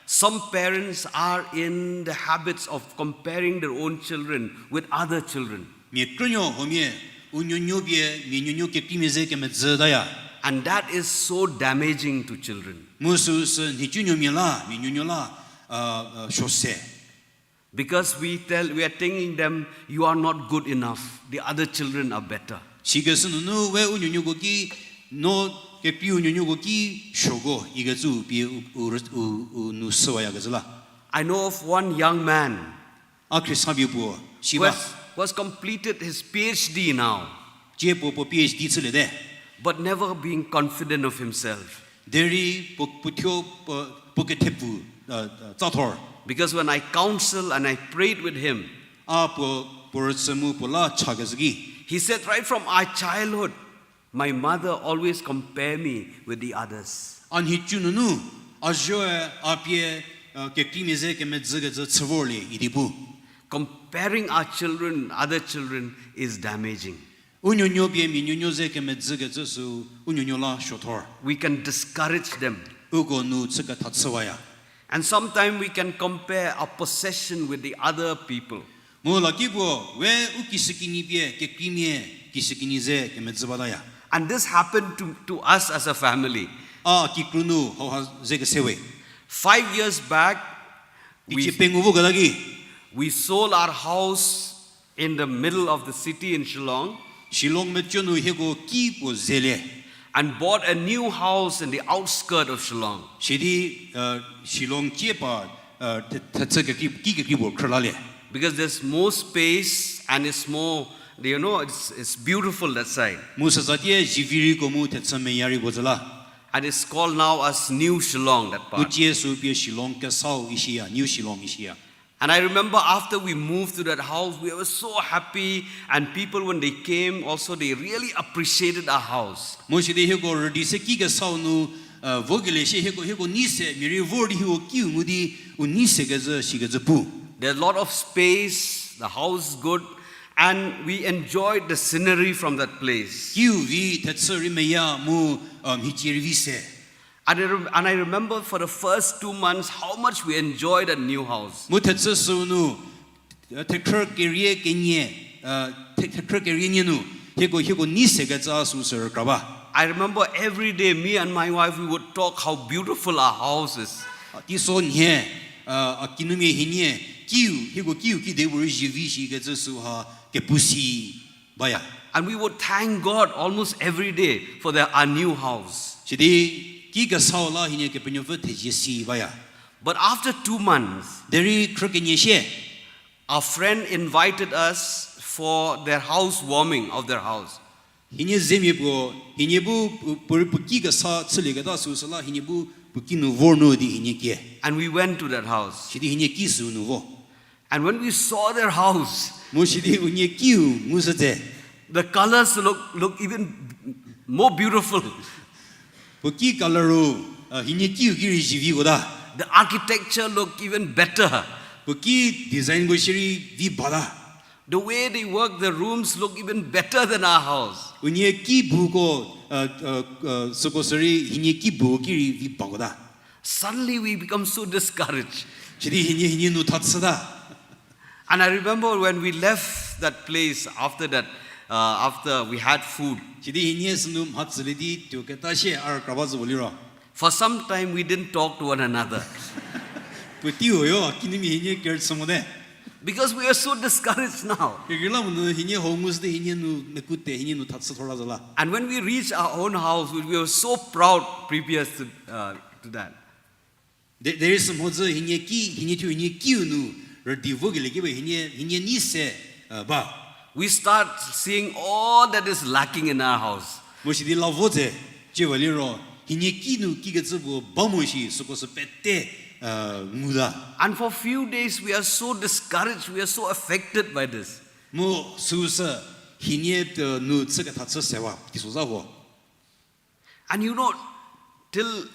Some parents are in the habits of comparing their own children with other children. Mia krünuo huomia, u nuonuo pie mia nuonuo kekreimia ze kemedzütaya. And that is so damaging to children. Mu süsü nhicunuomia la, mia nuonuo la, uh, uh, suose. Because we tell, we are telling them, "You are not good enough. The other children are better." Sikeshü nunu we u nuonuoko ki, no kekreiu nuonuoko ki suoko ikecü pie u, u, u, u nu süwayakecü la. I know of one young man A khriesapie puo, who has, who has completed his P H D now, tsie puo puo P H D chüliete. But never being confident of himself. Derei puo, puo thuo, puo, puo kethepfu, uh, uh, tsathor. Because when I counsel and I prayed with him, A puo, puo rüchü mu puo la chakezhü ki, he said, "Right from our childhood, my mother always compare me with the others." A nhicu nunu, A zho-e a pie, uh, kekreimia ze kemedzükecü chü vorlie idi pu. Comparing our children, other children is damaging. U nuonuo pie mia nuonuo ze kemedzükecü sü u nuonuo la suothor. We can discourage them. Uko nu chü ketha chüwaya. And sometimes we can compare our possession with the other people. Mu lakipuo, we u kishükinyi pie kekreimia kishükinyi ze kemedzü bataya. And this happened to, to us as a family. A kikru nu hauha ze kese we. Five years back, we, teicie pengou voketa ki, we sold our house in the middle of the city in Shillong. Shillong mecü nu hieko ki puo zelie. And bought a new house in the outskirt of Shillong. Sidi, uh, Shillong cie pa, uh, the-, thechü kekrei, ki kekrei puo khrülalie. Because there's more space and it's more, you know, it's, it's beautiful that side. Mu süzatie zivi rei ko mu thechü meya rei puo zü la. And it's called now as New Shillong, that part. Mu cie sü pie Shillong kesau ishiya, New Shillong ishiya. And I remember after we moved to that house, we were so happy, and people, when they came, also they really appreciated our house. Mu sidi hieko rüdi se ki kesau nu, uh, vokelie shie hieko, hieko nei se, mia rei vor di hieko kiu ngu di, u nei se kezhü, shikecü pu. There's a lot of space, the house is good, and we enjoyed the scenery from that place. Kiu vi thechü rei meya mu, um, mhicie rei vi se. And I rem-, and I remember for the first two months how much we enjoyed that new house. Mu thechü sü nu, uh, thekhrü kerie kenie, uh, the-, thekhrü kerie nie nu, hieko, hieko nei se kezhü sü sü rükra ba. I remember every day me and my wife, we would talk how beautiful our house is. A, teiso nhie, uh, a kinumia hienie, kiu, hieko kiu kide puorei zivi shikecü süha kepu si baya. And we would thank God almost every day for the, our new house. Sidi ki kesau la hienie Kepenuopfü thezie si baya. But after two months, derei khrü kenie shie, a friend invited us for their house warming of their house. Hienie zemia puo, hienie bu pu-, puorei puo ki kesa chülieketa süsü la hienie bu puo ki nu vor nu di hienie kie. And we went to that house. Sidi hienie ki sü nu vo. And when we saw their house, mu sidi unie kiu ngushü tse, the colors look, look even more beautiful. Puo ki color-u, uh, hienie kiu ki rei ziviko ta. The architecture looked even better. Puo ki design ko shierei vi bata. The way they work the rooms looked even better than our house. Unie ki buko, uh, uh, uh, süko sürei hienie ki bu ki rei vi bakota. Suddenly we become so discouraged. Sidi hienie, hienie nu tha chüta. And I remember when we left that place after that, uh, after we had food. Sidi hienie sünu mhatsülie di tuoketa shie a rükra ba züvo liro. For some time we didn't talk to one another. Puotei huoyo, kinumia hienie kerüchü mote. Because we are so discouraged now. Kekreilamonyü hienie hou ngushü di hienie nu mekute, hienie nu tha chüthor la zo la. And when we reached our own house, we, we were so proud previous to, uh, to that. De-, derei sü mhodzü hienie ki, hienie thuo hienie kiu nu rüdi vokelie kiba hienie, hienie nei se, uh, ba. We start seeing all that is lacking in our house. Mu sidi la vo tse, ciewa liro, hienie ki nu kikecü puo ba mo shi, süko sü pete, uh, nguta. And for few days we are so discouraged, we are so affected by this. Mu süsü hienie, uh, nu chü ketha chü sewa, teisozha huo. And you know, till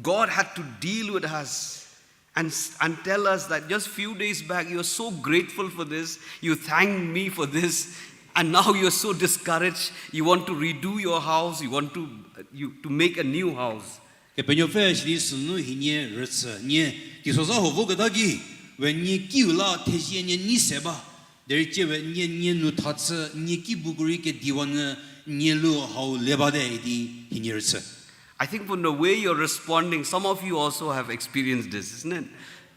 God had to deal with us and, and tell us that just few days back you were so grateful for this, you thanked me for this, and now you're so discouraged, you want to redo your house, you want to, you, to make a new house. Kepenuopfü sidi sünu hienie rüchü, nie teisozha huo voketa ki, we nie kiu la thezie nie nei se ba. Derei ciewe nie, nie nu tha chü, nie ki bu ko rei kediwanyü, nie lu hau le bate idi hienie rüchü. I think from the way you're responding, some of you also have experienced this, isn't it?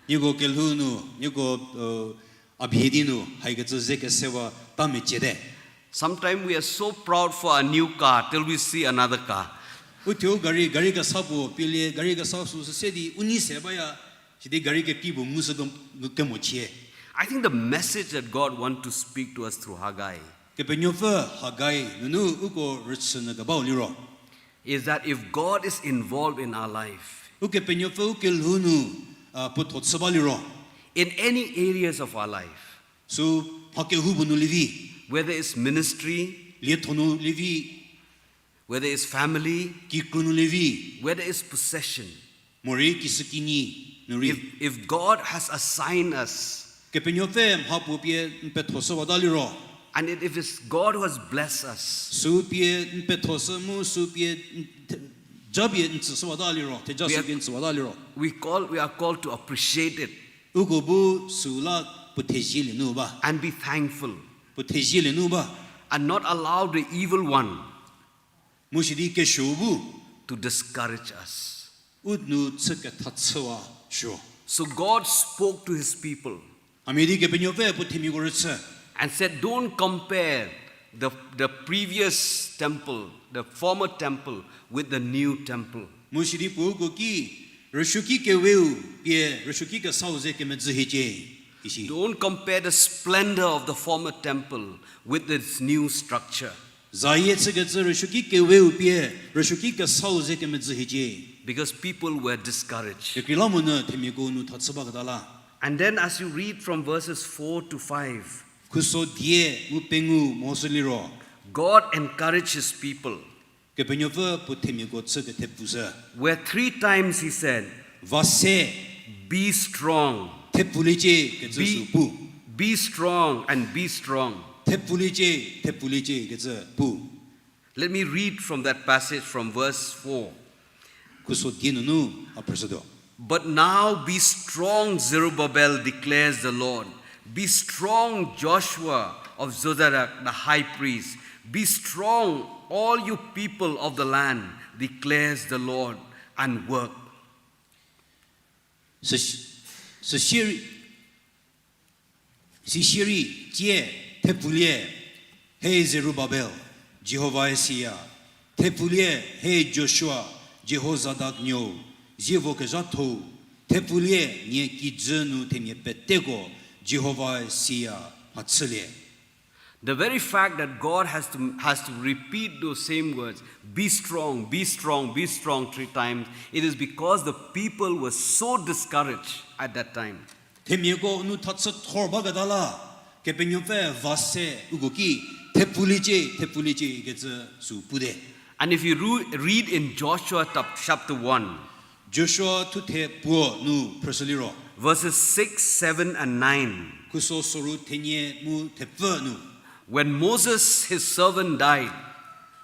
Nieko kelhou nu, nieko, uh, a bie di nu, haikecü ze kesewa ta meciete. Sometimes we are so proud for a new car till we see another car. Uthuo gari, gari kesa puo pielie, gari kesa süsü se di u nei se baya, sidi gari kekrei puo ngushü ke-, kemochie. I think the message that God wants to speak to us through Haggai Kepenuopfü Haggai nunu uko rüchü nyü kebau liro, is that if God is involved in our life, Ukepenuopfü u kelhou nu, uh, puotho chü ba liro, in any areas of our life, sü mha kehoupuo nu lievi, whether it's ministry, lietho nu lievi, whether it's family, kikru nu lievi, whether it's possession, Morei kishükinyi nu rei. If, if God has assigned us, Kepenuopfü mha puo pie n petho shüwata liro. And it, if it's God who has blessed us, Sü pie n petho shü mu sü pie n the-, ja pie n tsü shüwata liro, theja we sü are, pie n tsüwata liro. We call, we are called to appreciate it. Uko bu sü la puo thezielie nu ba. And be thankful. Puo thezielie nu ba. And not allow the evil one Mu sidi kesuo bu to discourage us. U nou chü ketha chüwa suo. So God spoke to his people. Hamhie di Kepenuopfü puo themiako rüchü. And said, don't compare the, the previous temple, the former temple, with the new temple. Mu sidi puo uko ki, rüsuoki keweu pie rüsuoki kesau ze kemedzü hiecie, isi. Don't compare the splendor of the former temple with its new structure. Zayie chükecü rüsuoki keweu pie rüsuoki kesau ze kemedzü hiecie. Because people were discouraged. Kekreilamonyü themiako nou tha chü baketa la. And then as you read from verses four to five, Khuso die mu pengou mo sü liro. God encouraged his people. Kepenuopfü puo themiako chü kethepfu shü. Where three times he said, Va se, be strong. Thepfuliecie kecü sü pu. Be strong and be strong. Thepfuliecie, thepfuliecie kecü pu. Let me read from that passage from verse four. Khuso die nunu a phrüshütuo. But now be strong, Zerubbabel, declares the Lord. Be strong, Joshua of Jozadak, the high priest. Be strong, all you people of the land, declares the Lord, and work. Süsie-, süsie-, Süsie rei tie, thepfulie, he Zerubabel, Jihovae siya. Thepfulie, he Joshua, Jihozadak nuou, zievo kezhathou. Thepfulie, nie kijü nu themia peteko, Jihovae siya, mhachülie. The very fact that God has to, has to repeat those same words, be strong, be strong, be strong, three times, it is because the people were so discouraged at that time. Themiako nu thachü thor baketa la, Kepenuopfü va se uko ki, thepfuliecie, thepfuliecie kecü sü pute. And if you ru-, read in Joshua tap-, chapter one, Joshua thuthe puo nu phrüshü liro. Verses six, seven, and nine. Khuso soru thenie mu thepfü nu. When Moses, his servant, died,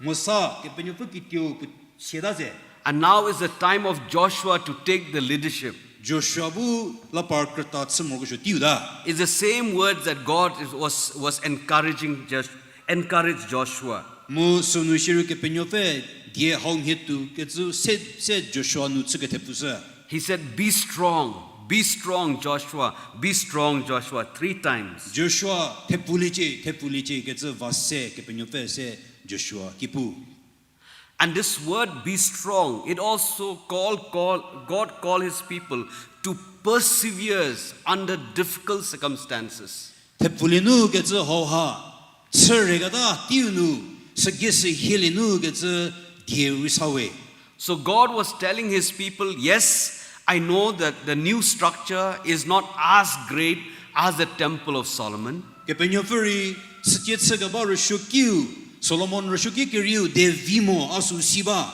Mosa, Kepenuopfü kituo puo siata ze. And now is the time of Joshua to take the leadership. Joshua bu la par krüta chü morokesuo teiu ta. It's the same words that God is, was, was encouraging Josh-, encouraged Joshua. Mu sünu shierei Kepenuopfü die hau mhie tuo kecü se, se Joshua nu chü kethepfu shü. He said, be strong, be strong, Joshua, be strong, Joshua, three times. Joshua, thepfuliecie, thepfuliecie kecü va se Kepenuopfü se Joshua ki pu. And this word be strong, it also call, call, God call his people to perseveres under difficult circumstances. Thepfulie nu kecü hauha, chü reketa teiu nu, sügei sü hielie nu kecü die rei sa we. So God was telling his people, yes, I know that the new structure is not as great as the temple of Solomon. Kepenuopfü rei, sütie chükeba rüsuokiu, Solomon rüsuoki kerieu de vi mo a sü si ba.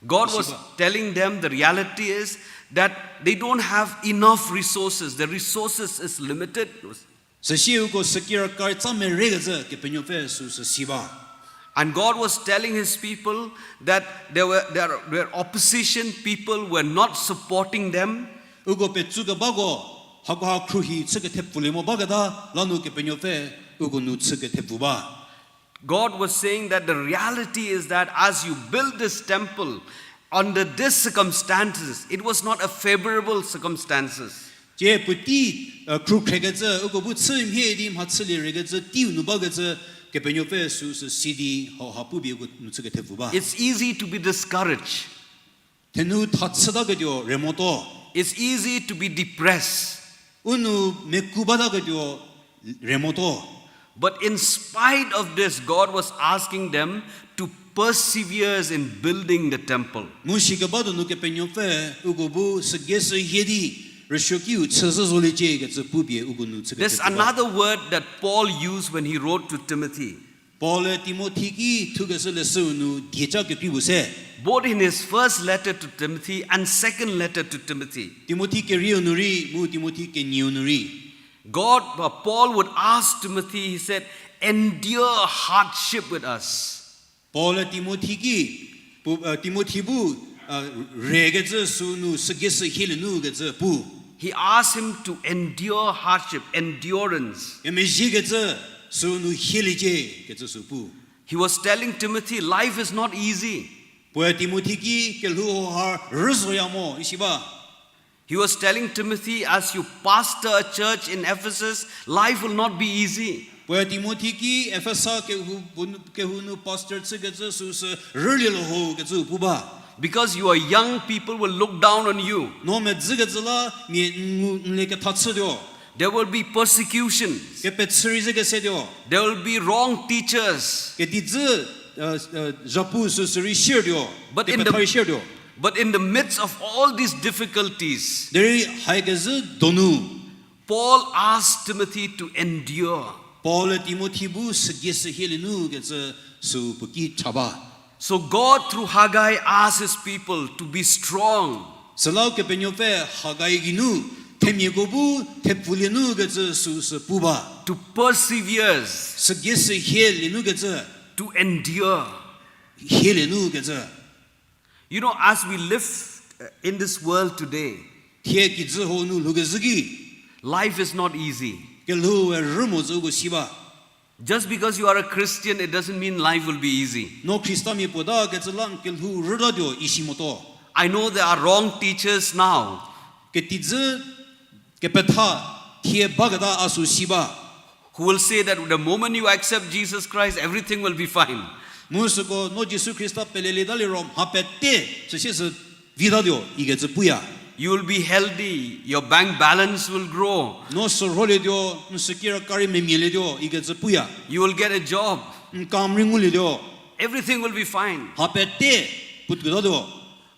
God was telling them the reality is that they don't have enough resources. The resources is limited. Süsie uko süki raka tsa merekecü Kepenuopfü sü sü si ba. And God was telling his people that there were, there were opposition, people were not supporting them. Uko petsükebako, hakoha khruohi chü kethepfulie mo baketa, lanu Kepenuopfü uko nu chü kethepfu ba. God was saying that the reality is that as you build this temple, under these circumstances, it was not a favorable circumstances. Tie puotei, khrukhrekecü, uko bu chü mhie di mhachülie rekecü teiu nu bakecü, Kepenuopfü sü sü si di hauha pupie uko nu chü kethepfu ba. It's easy to be discouraged. Thenu tha chütaketuo re motuo. It's easy to be depressed. U nu meku bataketuo re motuo. But in spite of this, God was asking them to persevere in building the temple. Mu sikeba donu Kepenuopfü uko bu sügei sü hie di rüsuokiu chüzhü zoliecie kecü pupie uko nu chü kethepfu ba. There's another word that Paul used when he wrote to Timothy. Paul-e Timothi ki thukeshü leshüu nu dieca kekrei puo se. Both in his first letter to Timothy and second letter to Timothy. Timothi kerieu nu rei, mu Timothi kenieu nu rei. God, uh, Paul would ask Timothy, he said, "Endure hardship with us." Paul-e Timothi ki, pu-, uh, Timothi bu, uh, rekecü sünu, sügei sü hielie nu kecü pu. He asked him to endure hardship, endurance. Kemezhiekecü sünu hieliecie kecü sü pu. He was telling Timothy, "Life is not easy." Puoe Timothi ki kelhou hau ha rüzoya mo isi ba. He was telling Timothy, "As you pastor a church in Ephesus, life will not be easy." Puoe Timothi ki Efesa kehou, kehou nu pastor chükecü süsü rülie lho kecü pu ba. Because you are young, people will look down on you. No medzükecü la mia n ngu n le ketha chütuo. There will be persecutions. Kepechü rei ze kesetuo. There will be wrong teachers. Kedizü, uh, uh, zhapu süsü rei siertuo. But in the, kepetha rei siertuo. But in the midst of all these difficulties, derei haikezhü donu, Paul asked Timothy to endure. Paul-e Timothi bu sügei sü hielie nu kecü sü puo ki cha ba. So God through Haggai asked his people to be strong. Süla Kepenuopfü Haggai geinu themiako bu thepfulie nu kecü süsü pu ba. To persevere. Sügei sü hielie nu kecü. To endure. Hielie nu kecü. You know, as we live, uh, in this world today, thie kijü hau nu lhoukezhü ki, life is not easy. Kelhoue rü mo zhü uko si ba. Just because you are a Christian, it doesn't mean life will be easy. No Khristamia puo ta kecü la n kelhou rütatuo isi motuo. I know there are wrong teachers now. Ketizü kepetha thie baketa a sü si ba. Who will say that the moment you accept Jesus Christ, everything will be fine. Mu süko no Jisu Khrista pelelieta liro mha pete süsie sü vitatuo ikecü puya. You will be healthy, your bank balance will grow. No sürholietuo, n sükira kari memialietuo ikecü puya. You will get a job. N kam rei ngulietuo. Everything will be fine. Mha pete putuotatuo.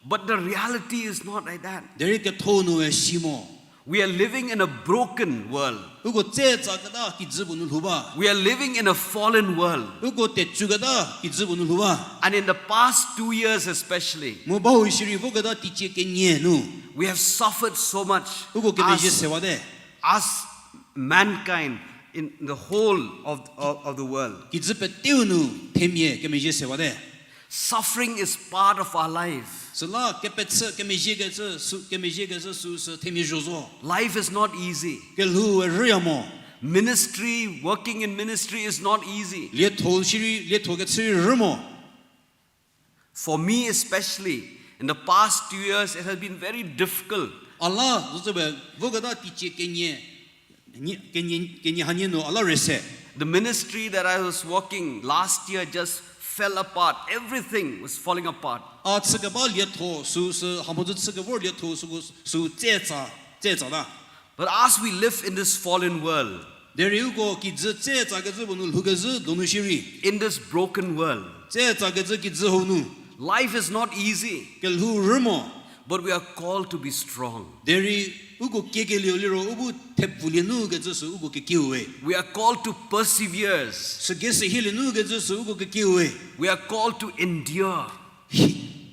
But the reality is not like that. Derei ketho nue si mo. We are living in a broken world. Uko tsetsa keta kijü puo nu lhou ba. We are living in a fallen world. Uko tecüketa kijü puo nu lhou ba. And in the past two years especially, mu bahou shierei voketa teicie kenie nu, we have suffered so much, uko kemezhie sewate, as mankind in the whole of, of, of the world. Kijü peteu nu themia kemezhie sewate. Suffering is part of our life. Süla kepechü kemezhiekecü sü, kemezhiekecü süsü themia zho zo. Life is not easy. Kelhoue rüya mo. Ministry, working in ministry is not easy. Lietho shierei, lietho kechü rei rü mo. For me especially, in the past two years, it has been very difficult. A la zocübe voketa teicie kenie, kenie, kenie hanie nu a la rese. The ministry that I was working last year just fell apart. Everything was falling apart. A chükeba lietho süsü, hamhodzü chükevor lietho süko sü tsetsa, tsetsata. But as we live in this fallen world, derei uko kijü tsetsakecü puo nu lhoukezhü donu shierei, in this broken world, tsetsakecü kijü hau nu, life is not easy. Kelhou rü mo. But we are called to be strong. Derei uko kiekelieu liro u bu thepfulie nu kecü sü uko kekiue. We are called to persevere. Sügei sü hielie nu kecü sü uko kekiue. We are called to endure.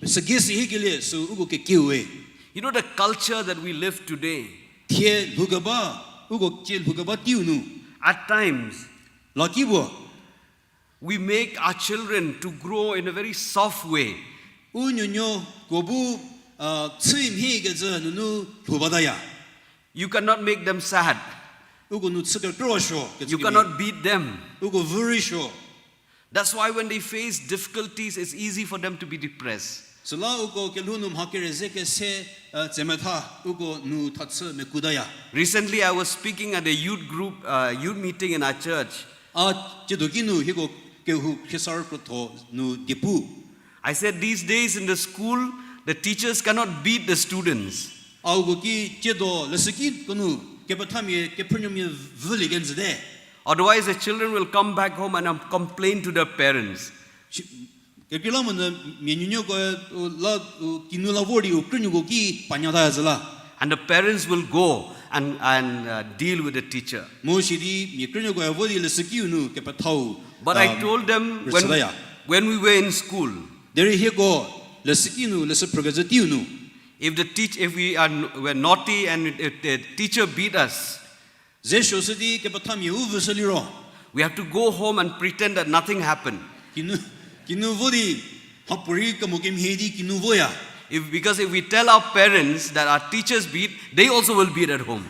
Sügei sü hiekelie sü uko kekiue. You know the culture that we live today? Thie lhoukeba, uko cie lhoukeba teiu nu, at times, lakipuo, we make our children to grow in a very soft way. U nuonuoko bu, a, chü mhie kecü nunu lhou bataya. You cannot make them sad. Uko nu chü kekrüwa suo kecü. You cannot beat them. Uko vü rei suo. That's why when they face difficulties, it's easy for them to be depressed. Süla uko kelhou nu mha kere ze kese, a, tsemetha, uko nu thachü mekutaya. Recently, I was speaking at a youth group, uh, youth meeting in our church. A tsiedo ki nu hieko kehou khriesarü krotho nu diepu. I said, these days in the school, the teachers cannot beat the students. A uko ki tsiedo leshüki ko nu kepethamia kephrünuomia vülie kenjüte. Otherwise, the children will come back home and, um, complain to their parents. Kekreilamonyü mia nuonuoko, u, la, u, kinu la vor di u krünuoko ki panyata zhü la. And the parents will go and, and, uh, deal with the teacher. Mu sidi mia krünuoko vo di leshükiu nu kepethau. But I told them when, when we were in school, derei hieko Leshüki nu, leshü phrükecü teiu nu. If the teach, if we are n-, were naughty and the, the teacher beat us, Ze suoshü di kepethamia u vüshü liro. We have to go home and pretend that nothing happened. Kinu, kinu vo di, mhapuorei kemo kemhie di kinu voya. If, because if we tell our parents that our teachers beat, they also will beat at home.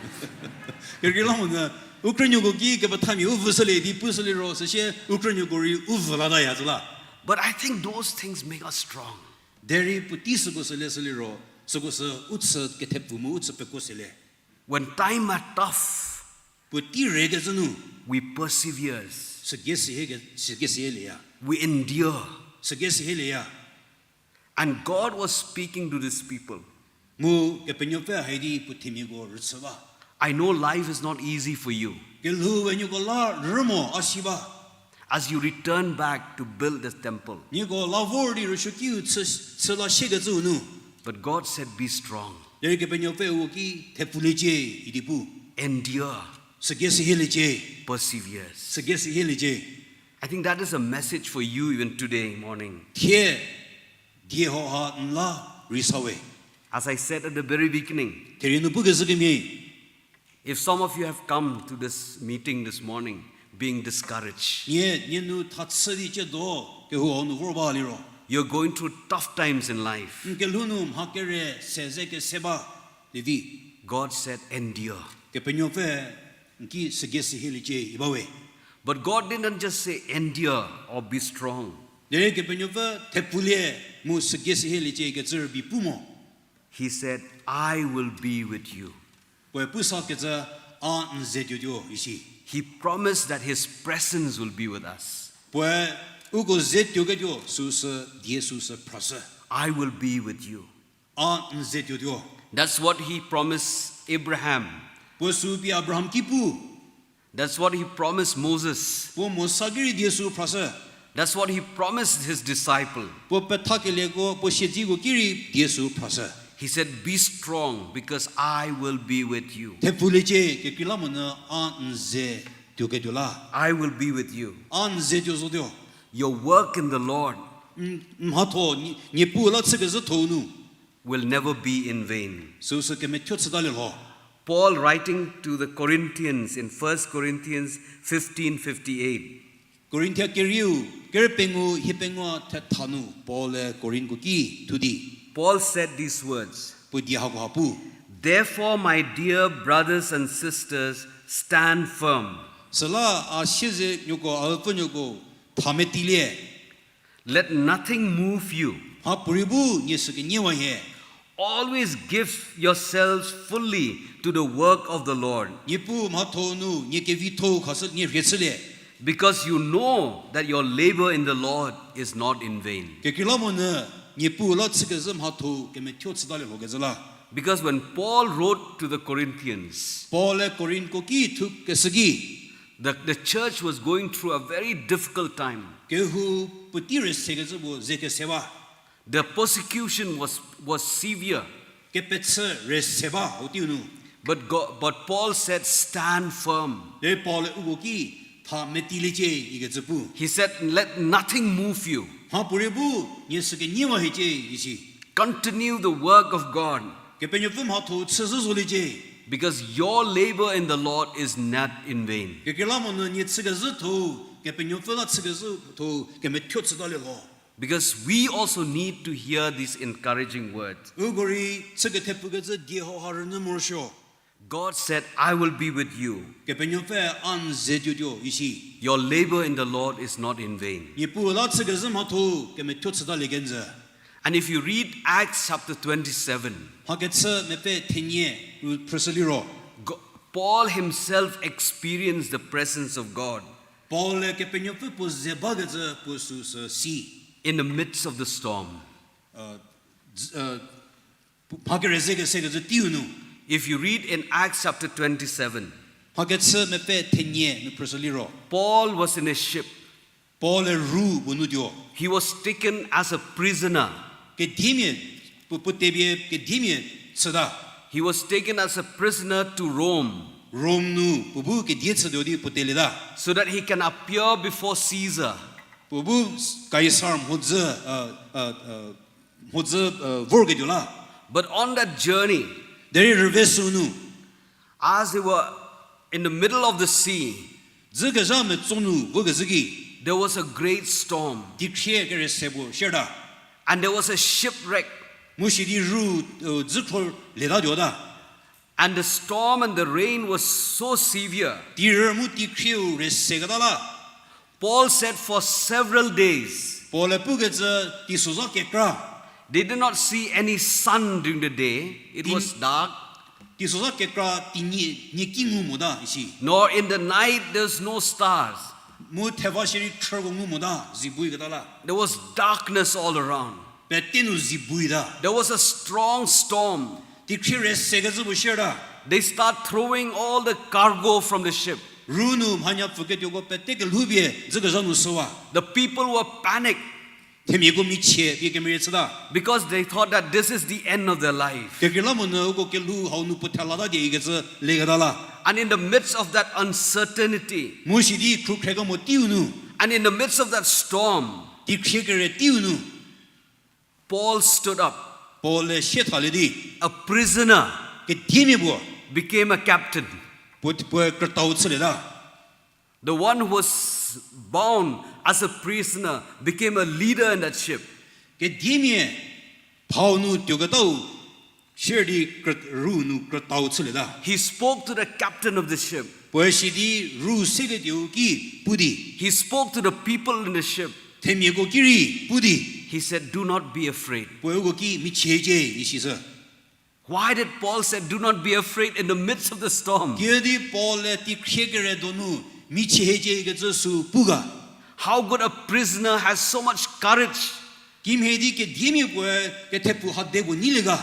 Kekreilamonyü, u krünuoko ki kepethamia u vüshülie di pushü liro, süsie u krünuoko rei u vü lataya zü la. But I think those things make us strong. Derei puotei süko sü le sü liro, süko sü u chü kethepfu mu u chü pekuo selie. When time are tough, Puotei rekecü nu we perseveres. Sügei sihie ke, sügei sihie lieya. We endure. Sügei sihie lieya. And God was speaking to these people. Mu Kepenuopfü hai di puo themiako rüchü ba. I know life is not easy for you. Kelhou we nieko la rü mo a si ba. As you return back to build this temple, Nieko la vor di rüsuokiu chü, chü la siekecüu nu. But God said, be strong. Derei Kepenuopfü uko ki thepfuliecie idi pu. Endure. Sügei sihieliecie. Perseveres. Sügei sihieliecie. I think that is a message for you even today morning. Thie, die hauha n la rei sa we. As I said at the very beginning, Therie nu pukecü kemhie. If some of you have come to this meeting this morning being discouraged, Nie, nie nu tha chü di ciedo kehou hau nu vor ba liro. You're going through tough times in life. N kelhou nu mha kere se ze kese ba lievi. God said, endure. Kepenuopfü n ki sügei sihieliecie i ba we. But God didn't just say endure or be strong. Derei Kepenuopfü thepfulie mu sügei sihieliecie kecü rübei pu mo. He said, I will be with you. Puoe pu sakecü, a n ze tuotuo isi. He promised that his presence will be with us. Puoe uko ze tuoketuo süsü die süsü phrashü. I will be with you. A n ze tuotuo. That's what he promised Abraham. Puo sü pie Abraham ki pu. That's what he promised Moses. Puo Mosa ki rei die sü phrashü. That's what he promised his disciple. Puo pethakelieko, puo siedziko ki rei die sü phrashü. He said, be strong because I will be with you. Thepfuliecie, kekreilamonyü a n ze tuoketuo la. I will be with you. A n ze tuo zotuo. Your work in the Lord N, n mhatho, nie, Niepuu la chükezhü thou nu will never be in vain. Süsü kemethuo chütalie lho. Paul writing to the Corinthians in First Corinthians fifteen fifty-eight. Korinthia kerieu, kerü pengou, hie pengou thetha nu Paul-e Korinthko ki thu di. Paul said these words. Puo die hakoha pu. Therefore, my dear brothers and sisters, stand firm. Süla a siezenieko, a üpfünuoko, tha metilie. Let nothing move you. Mhapuorei bu nie sü keniewa hie. Always give yourselves fully to the work of the Lord. Niepuu mhatho nu nie kevitho khashü nie rhie chülie. Because you know that your labor in the Lord is not in vain. Kekreilamonyü Niepuu la chükezhü mhatho kemethuo chütalie lhokezhü la. Because when Paul wrote to the Corinthians, Paul-e Korinthko ki thukeshü ki, the, the church was going through a very difficult time. Kehou puotei rüsekecü puo ze kese ba. The persecution was, was severe. Kepechü rüse ba u teiu nu. But God, but Paul said, stand firm. Derei Paul-e uko ki tha metieliecie ikecü pu. He said, let nothing move you. Mhapuorei bu nie sü keniewa hiecie isi. Continue the work of God. Kepenuopfü mhatho chüzhü zoliecie. Because your labor in the Lord is not in vain. Kekreilamonyü nie chükezhü tho, Kepenuopfü la chükezhü tho kemethuo chütalie lho. Because we also need to hear these encouraging words. Uko rei chü kethepfükecü die hauha rünyü morosuo. God said, I will be with you. Kepenuopfü a n ze tuotuo isi. Your labor in the Lord is not in vain. Niepuu la chükezhü mhatho kemethuo chütalie kenjü. And if you read Acts chapter twenty-seven, Mhakechü mepfü thenie u phrüshü liro. Go-, Paul himself experienced the presence of God Paul-e Kepenuopfü puo ze bakecü puo süsü si. In the midst of the storm. Mha kerüzekesekecü teiu nu. If you read in Acts chapter twenty-seven, Mhakechü mepfü thenie nu phrüshü liro. Paul was in a ship. Paul-e ru puo nu tuo. He was taken as a prisoner. Kediemia, puo, puo tepie kediemia chüta. He was taken as a prisoner to Rome. Rome nu puo bu kedie chütuo di puo telieta. So that he can appear before Caesar. Puo bu Kaisar mhodzü, mhodzü, uh, vorketuo la. But on that journey, derei rüve sünu, as they were in the middle of the sea, dzükezha metso nu vokezhü ki, there was a great storm. Teikhrie kerese puo shierta. And there was a shipwreck. Mu sidi ru, uh, dzükhro letatuota. And the storm and the rain was so severe. Teirü mu teikhrieu reseketa la. Paul said for several days, Paul-e pukecü teisozha kekra. They did not see any sun during the day. It was dark. Teisozha kekra tinyi, nyeki ngu mota isi. Nor in the night there's no stars. Mu theva shierei khrüko ngu mota, zibuiketa la. There was darkness all around. Pete nu zibuita. There was a strong storm. Teikhrie resekecü puo shierta. They start throwing all the cargo from the ship. Ru nu mhanya pfüketuoko pete kelhoupie dzükezha nu shüwa. The people were panicked. Themiako michie pie kemerie chüta. Because they thought that this is the end of their life. Kekreilamonyü uko kelhou hau nu puo thela ta die ikecü leketa la. And in the midst of that uncertainty, mu sidi khrukhre kemo teiu nu, and in the midst of that storm, teikhrie kere teiu nu, Paul stood up. Paul-e sie thalie di, a prisoner, kediemia puo, became a captain. Puo, puo krütau chülieta. The one who was bound as a prisoner became a leader in that ship. Kediemia phau nu tuoketau sier di krü-, ru nu krütau chülieta. He spoke to the captain of the ship. Puoe sidi ru seketuo ki pu di, he spoke to the people in the ship. Themiako ki rei pu di, he said, Do not be afraid. Puoe uko ki michiecie, isishü. Why did Paul say, Do not be afraid in the midst of the storm? Kiüdi Paul-e teikhrie kere donu michiecie ikecü sü pu ga? How could a prisoner has so much courage? Kimhie di kediemia puoe kethepfu hadeko nyilie ga?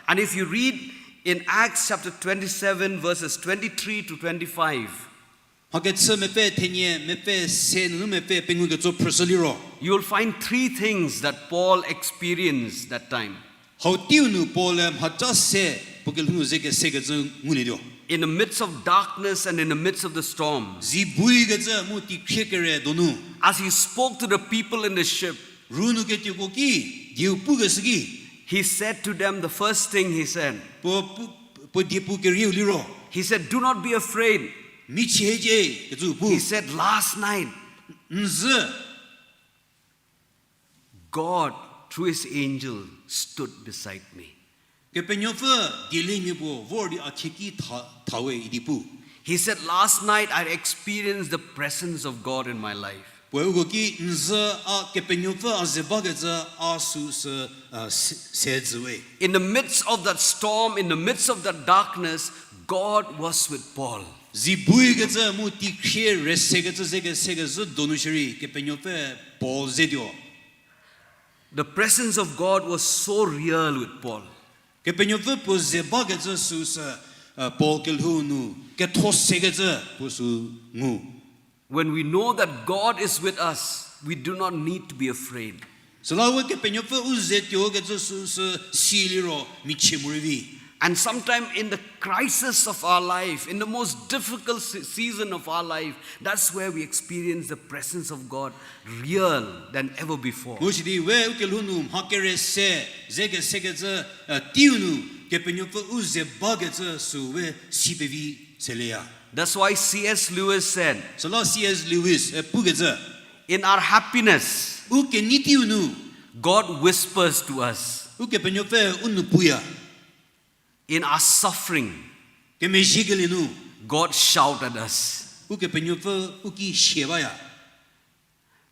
And if you read in Acts chapter twenty-seven, verses twenty-three to twenty-five, Mhakechü mepfü thenie, mepfü se nunu mepfü pengou ketso phrüshü liro, you will find three things that Paul experienced that time. Hau teiu nu Paul-e mhaca se puo kelhou nu ze kesekecü ngulietuo. In the midst of darkness and in the midst of the storm, zibuikecü mu teikhrie kere donu, as he spoke to the people in the ship, ru nu ketuoko ki dieu pukeshü ki, he said to them, the first thing he said, puo, puo, puo diepu kerieu liro, he said, Do not be afraid. Michiecie kecü pu. He said, Last night, N zü God, through his angel, stood beside me. Kepenuopfü dieliemia puo vor di a khieki tha, thawe idi pu. He said, Last night I experienced the presence of God in my life. Puoe uko ki N zü a Kepenuopfü a ze bakecü a süsü, uh, se, se züwe. In the midst of that storm, in the midst of that darkness, God was with Paul. Zibuikecü mu teikhrie resekecü ze kesekecü donu shierei Kepenuopfü Paul zetuo. The presence of God was so real with Paul. Kepenuopfü puo ze bakecü süsü, uh, Paul kelhou nu ketho sekecü puo sü ngu. When we know that God is with us, we do not need to be afraid. Süla we Kepenuopfü u zetuo kecü süsü si liro michie morei vi. And sometime in the crisis of our life, in the most difficult se-, season of our life, that's where we experience the presence of God real than ever before. Mu sidi we u kelhou nu mha kere se ze kesekecü, uh, teiu nu Kepenuopfü u ze bakecü sü we si pevi selieya. That's why C S Lewis said, süla C S Lewis, eh, pukecü, in our happiness, u kenei teiu nu, God whispers to us. Ukepenuopfü u nu puya. In our suffering, kemezhiekelie nu, God shout at us. Ukepenuopfü u ki sie baya.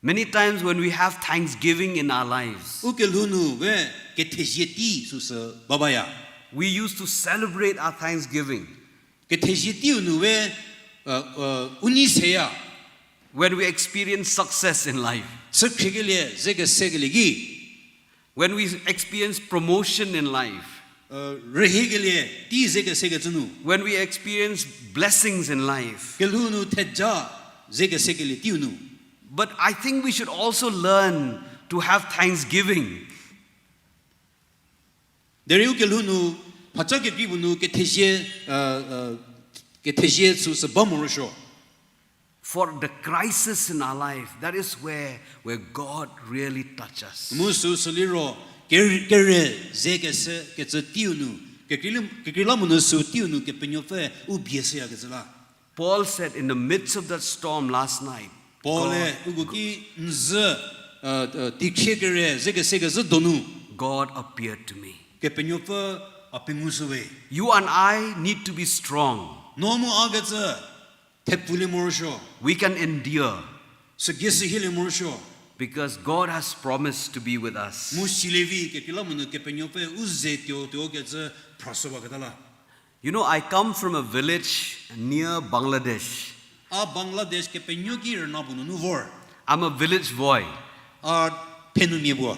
Many times when we have thanksgiving in our lives, u kelhou nu we kethezie tei süsü ba baya. We used to celebrate our thanksgiving. Kethezie teiu nu we, uh, uh, u nei seya. When we experience success in life, chükhriekelie ze kesekelie ki. When we experience promotion in life, uh, rühiekelie tei ze kesekecü nu. When we experience blessings in life, kelhou nu theja ze kesekelie teiu nu. But I think we should also learn to have thanksgiving. Derei u kelhou nu, mhaca kekrei puo nu kethezie, uh, uh, kethezie süsü ba morosuo. For the crisis in our life, that is where, where God really touch us. Mu süsü liro, Kere, kere ze kese kecü teiu nu, kekreilamonyü sü teiu nu Kepenuopfü u bie shüyakecü la. Paul said, in the midst of that storm last night, Paul-e uko ki nzü, uh, uh, tikhie kere ze kese kezhü donu, God appeared to me. Kepenuopfü a pengushü we. You and I need to be strong. No mu a kecü thepfulie morosuo. We can endure. Sügei sü hielie morosuo. Because God has promised to be with us. Mu silie vi kekreilamonyü Kepenuopfü u ze tuo tuo kecü phrashü baketa la. You know, I come from a village near Bangladesh. A Bangladesh kepenuo ki rüna puo nunu vor. I'm a village boy. A phenumia puo.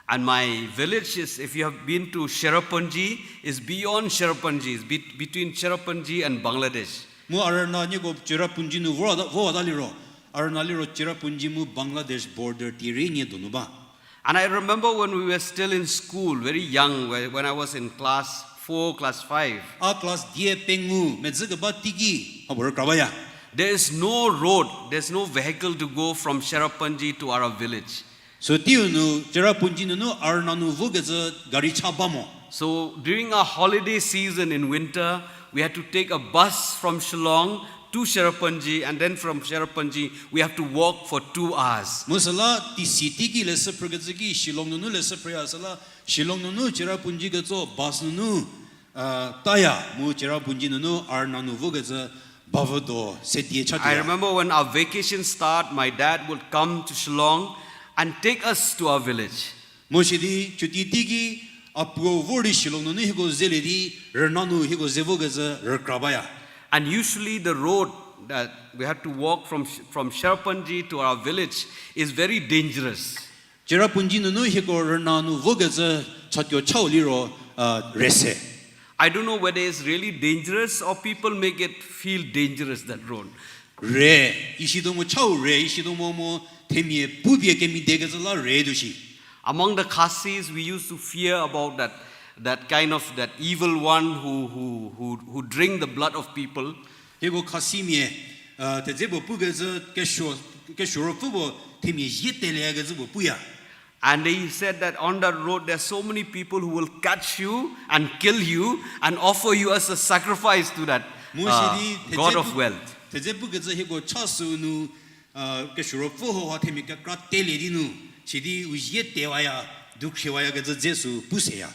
And my village is, if you have been to Cherrapunji, is beyond Cherrapunji, is be-, between Cherrapunji and Bangladesh. Mu a rüna nieko Cherrapunji nu vota, vota liro, a rüna liro Cherrapunji mu Bangladesh border tierei nie donu ba. And I remember when we were still in school, very young, whe-, when I was in class four, class five. A class die pengou medzü keba teiki, a puo rükra baya. There is no road, there's no vehicle to go from Cherrapunji to our village. Sü teiu nu Cherrapunji nunu a rüna nu vokecü gari cha ba mo. So during our holiday season in winter, we had to take a bus from Shillong to Cherrapunji, and then from Cherrapunji, we have to walk for two hours. Mu süla tisi teiki leshü phrükecü ki Shillong nunu leshü phrüya süla, Shillong nunu Cherrapunji ketso bus nunu, uh, taya, mu Cherrapunji nunu a rüna nu vokecü bavü do se die cha I remember when our vacation start, my dad would come to Shillong and take us to our village. Mu sidi chuti teiki a puo vor di Shillong nunu hieko zelie di rüna nu hieko ze vokecü rükra baya. And usually the road that we had to walk from, from Cherrapunji to our village is very dangerous. Cherrapunji nunu hieko rüna nu vokecü chatuo chau liro, uh, re se. I don't know whether it's really dangerous or people make it feel dangerous, that road. Re, isi do mo chau re, isi do mo mo themia pupie kemidekecü la re du shi. Among the Khasis, we used to fear about that, that kind of, that evil one who, who, who, who drink the blood of people. Hieko Khasimia, uh, thedze puo pukecü kesuo, kesuo ruopfü puo themia zie teleyakecü puo puya. And he said that on that road there are so many people who will catch you and kill you and offer you as a sacrifice to that, uh, god of wealth. Mu sidi thedze pu-, thedze pukecü hieko cha süu nu, uh, kesuo ruopfü hauha themia kekra telie di nu, sidi u zie tewaya, dukhriwayakecü dze sü pu seya.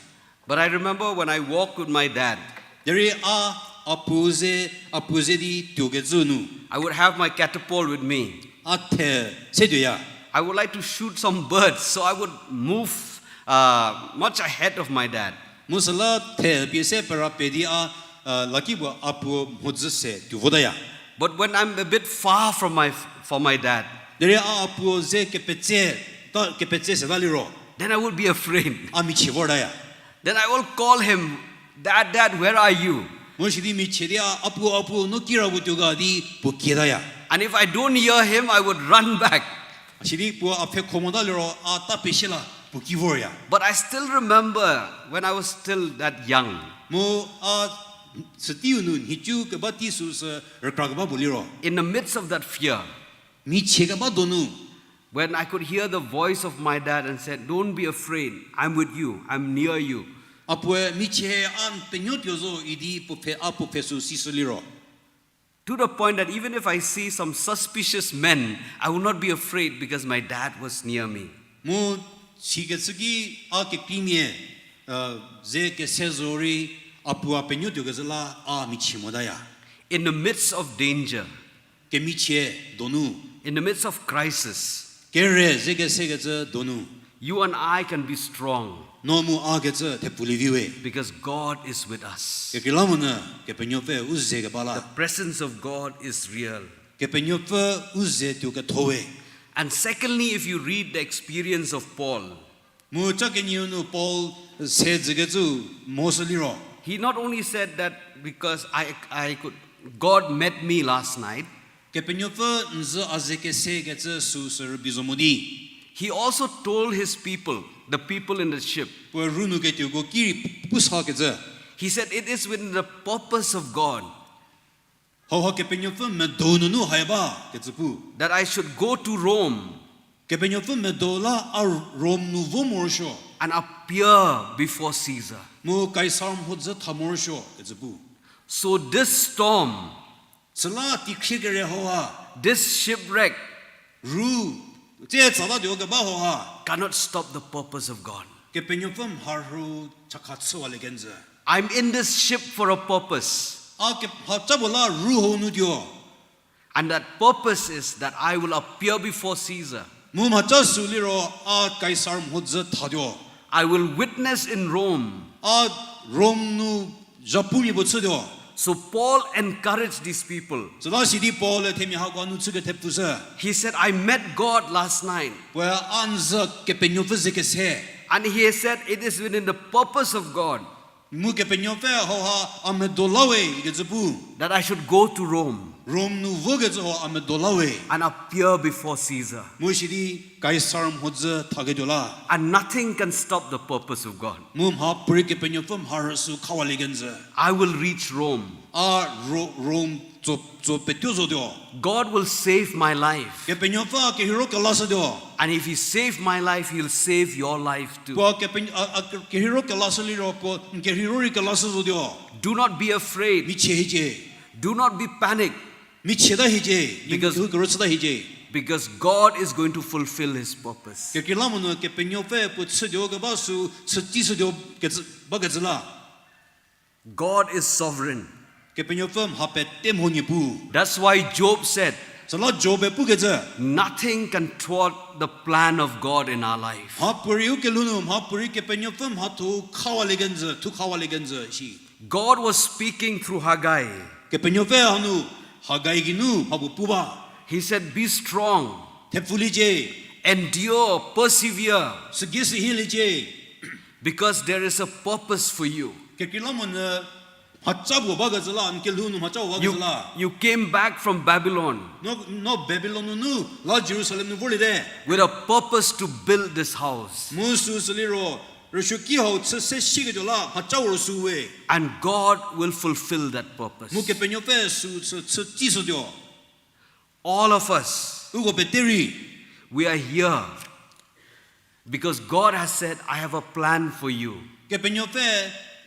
But I remember when I walked with my dad, Derei a, a puo ze, a puo ze di tuokecü nu, I would have my catapult with me. A the se tuoya. I would like to shoot some birds, so I would move, uh, much ahead of my dad. Mu süla the pie se pera pe di a, uh, laki puo a puo mhodzü se tuo votaya. But when I'm a bit far from my, from my dad, Derei a, a puo ze kepetse, ta kepetse seta liro, then I would be afraid. A michie vortaya. Then I will call him, Dad, Dad, where are you? Mu sidi michie di a, a puo, a puo, no kira puo tuo ga di puo kietaya. And if I don't hear him, I would run back. Sidi puo a pfhekho mota liro a ta pesie la puo ki vorya. But I still remember when I was still that young. Mu a süteiu nu nhicu keba tei süsü rükra keba puo liro, in the midst of that fear, michie keba donu, when I could hear the voice of my dad and said, Don't be afraid, I'm with you, I'm near you. A puoe michie a n penuo tuo zo idi puo pfhe, a puo pfhe sü sishü liro, to the point that even if I see some suspicious men, I will not be afraid because my dad was near me. Mu sikecü ki a kekreimia, uh, ze kese zorei a puo a penuo tuokecü la a michie motaya. In the midst of danger, kemichie donu, in the midst of crisis, kere ze kesekecü donu, you and I can be strong. No mu a kecü thepfulievi we. Because God is with us. Kekreilamonyü Kepenuopfü u ze keba la. The presence of God is real. Kepenuopfü u ze tuo ketho we. And secondly, if you read the experience of Paul, mu cha kenieu nu Paul se dzükecü mo sü liro, he not only said that because I, I could, God met me last night, Kepenuopfü n zü a ze kesekecü süsü rübei zo mo di, he also told his people, the people in the ship, puo rünu ketuoko ki rei pu sakecü, he said, It is within the purpose of God, hauha Kepenuopfü medo nunu hai ba kecü pu, that I should go to Rome. Kepenuopfü medo la a Rom nu vo morosuo. And appear before Caesar. Mu Kaisar mhodzü tha morosuo kecü pu. So this storm, süla teikhrie kere hauha, this shipwreck, ru tse tsatatuo keba hauha, cannot stop the purpose of God. Kepenuopfü mharhü chakha chüwalie kenjü. I'm in this ship for a purpose. A ke-, mhaca puo la ru hau nu tuo. And that purpose is that I will appear before Caesar. Mu mhaca sü liro a Kaisar mhodzü thatuo. I will witness in Rome. A Rom nu zhapumia puo chütuo. So Paul encouraged these people. Süla sidi Paul-e themia hako nu chü kethepfushü. He said, I met God last night. Puoe a n zü Kepenuopfü ze kese. And he said, it is within the purpose of God Mu Kepenuopfü hauha a medo la we ikecü pu. That I should go to Rome Rom nu vokecü hau a medo la we. And appear before Caesar. Mu sidi Kaisar mhodzü thaketuo la. And nothing can stop the purpose of God. Mu mhapuorei Kepenuopfü mharhü sü khawalie kenjü. I will reach Rome. A Ro-, Rom tso, tso petuo zotuo. God will save my life. Kepenuopfü a kerheiro kelashütuo. And if he save my life, he'll save your life too. Puo kepe-, a, a ke-, kerheiro kelashü liro puo n kerheiro rei kelashü zotuo. Do not be afraid. Michie hiecie. Do not be panicked. Michieta hiecie. Because, mi kerüchüta hiecie. Because God is going to fulfill his purpose. Kekreilamonyü Kepenuopfü puo chütuo keba sü chütsishütuo kecü, bakecü la. God is sovereign. Kepenuopfü mha pete mhonie pu. That's why Job said, süla Job-e pukecü, nothing can thwart the plan of God in our life. Mhapuorei u kelhou nu, mhapuorei Kepenuopfü mhatho khawalie kenjü, thu khawalie kenjü shi. God was speaking through Haggai. Kepenuopfü hanu Haggai geinu mhapuo pu ba. He said, be strong. Thepfuliecie. Endure, persevere. Sügei sü hieliecie. Because there is a purpose for you. Kekreilamonyü mhaca puo bakecü la, n kelhou nu mhaca puo bakecü la. You came back from Babylon. No, no Babilon nunu la Jerusalem nu vorliete. With a purpose to build this house. Mu süsü liro, rüsuoki hau chü se shiketuo la mhaca puo sü we. And God will fulfill that purpose. Mu Kepenuopfü sü chü, chütsishütuo. All of us, uko pete rei, we are here because God has said, I have a plan for you. Kepenuopfü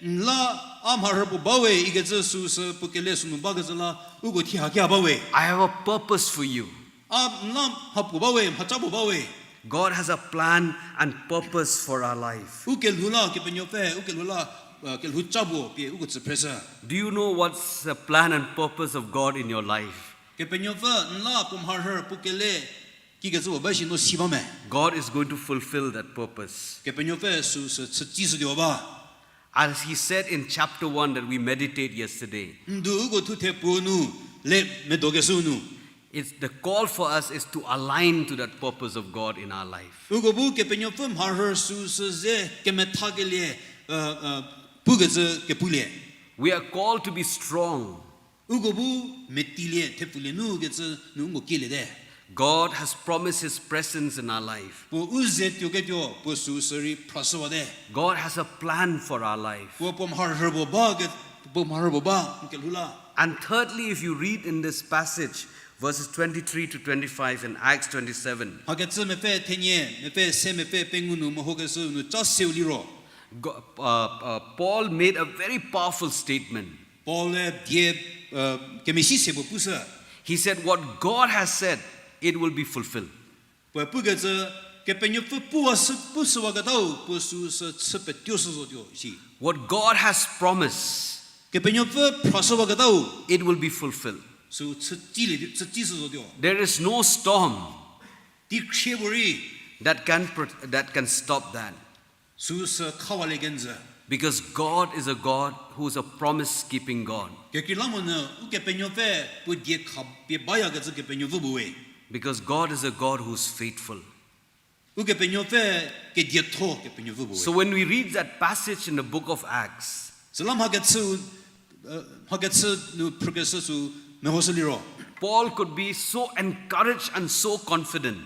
n la a mharhü puo ba we ikecü süsü puo kele sünu bakecü la uko thi hakia ba we. I have a purpose for you. A n la mhapuo ba we, mhaca puo ba we. God has a plan and purpose for our life. U kelhou la Kepenuopfü, u kelhou la, kelhou ca puo pie uko tsü phreshü. Do you know what's the plan and purpose of God in your life? Kepenuopfü n la puo mharhü puo kele kikecü puo ba shi no si ba me? God is going to fulfill that purpose. Kepenuopfü süsü chütsishütuo ba. As he said in chapter one that we meditate yesterday, n du uko thuthe puo nu le medokeshü nu, it's the call for us is to align to that purpose of God in our life. Uko bu Kepenuopfü mharhü süsü ze kemethakelie, pukecü kepulie. We are called to be strong. Uko bu metilie, thepfulie nu kecü nu uko kieliete. God has promised his presence in our life. Puo u ze tuoketuo puo süsü rei phrashüwate. God has a plan for our life. Puo, puo mharhü puo ba ke, puo mharhü puo ba n kelhou la. And thirdly, if you read in this passage, verses twenty-three to twenty-five in Acts twenty-seven, mhakechü mepfü thenie, mepfü se mepfü pengou nu mehokeshü nu ca seu liro, Go-, uh, uh, Paul made a very powerful statement. Paul-e die, kemesi se puo pushü. He said, what God has said, it will be fulfilled. Puoe pukecü, Kepenuopfü puwa sü, pushüwaketau puo süsü chü petuoshü zotuo shi. What God has promised, Kepenuopfü phrashüwaketau, it will be fulfilled. Sü chütsilie, chütsishü zotuo. There is no storm, teikhrie puorei, that can pro-, that can stop that. Süsü khawalie kenjü. Because God is a God who is a promise-keeping God. Kekreilamonyü Ukepenuopfü puo die khapie bayakecü Kepenuopfü puo we. Because God is a God who is faithful. Ukepenuopfü kedietho Kepenuopfü puo we. So when we read that passage in the book of Acts, süla mhakechü, mhakechü nu phrükeshü sü mehoshü liro, Paul could be so encouraged and so confident.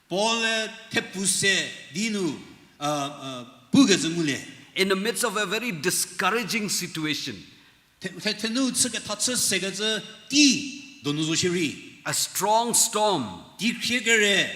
Paul-e thepfu se di nu pukecü ngulie. In the midst of a very discouraging situation, the, the, thenu chüketha chü sekecü tei donu zo shierei, a strong storm, teikhrie kere,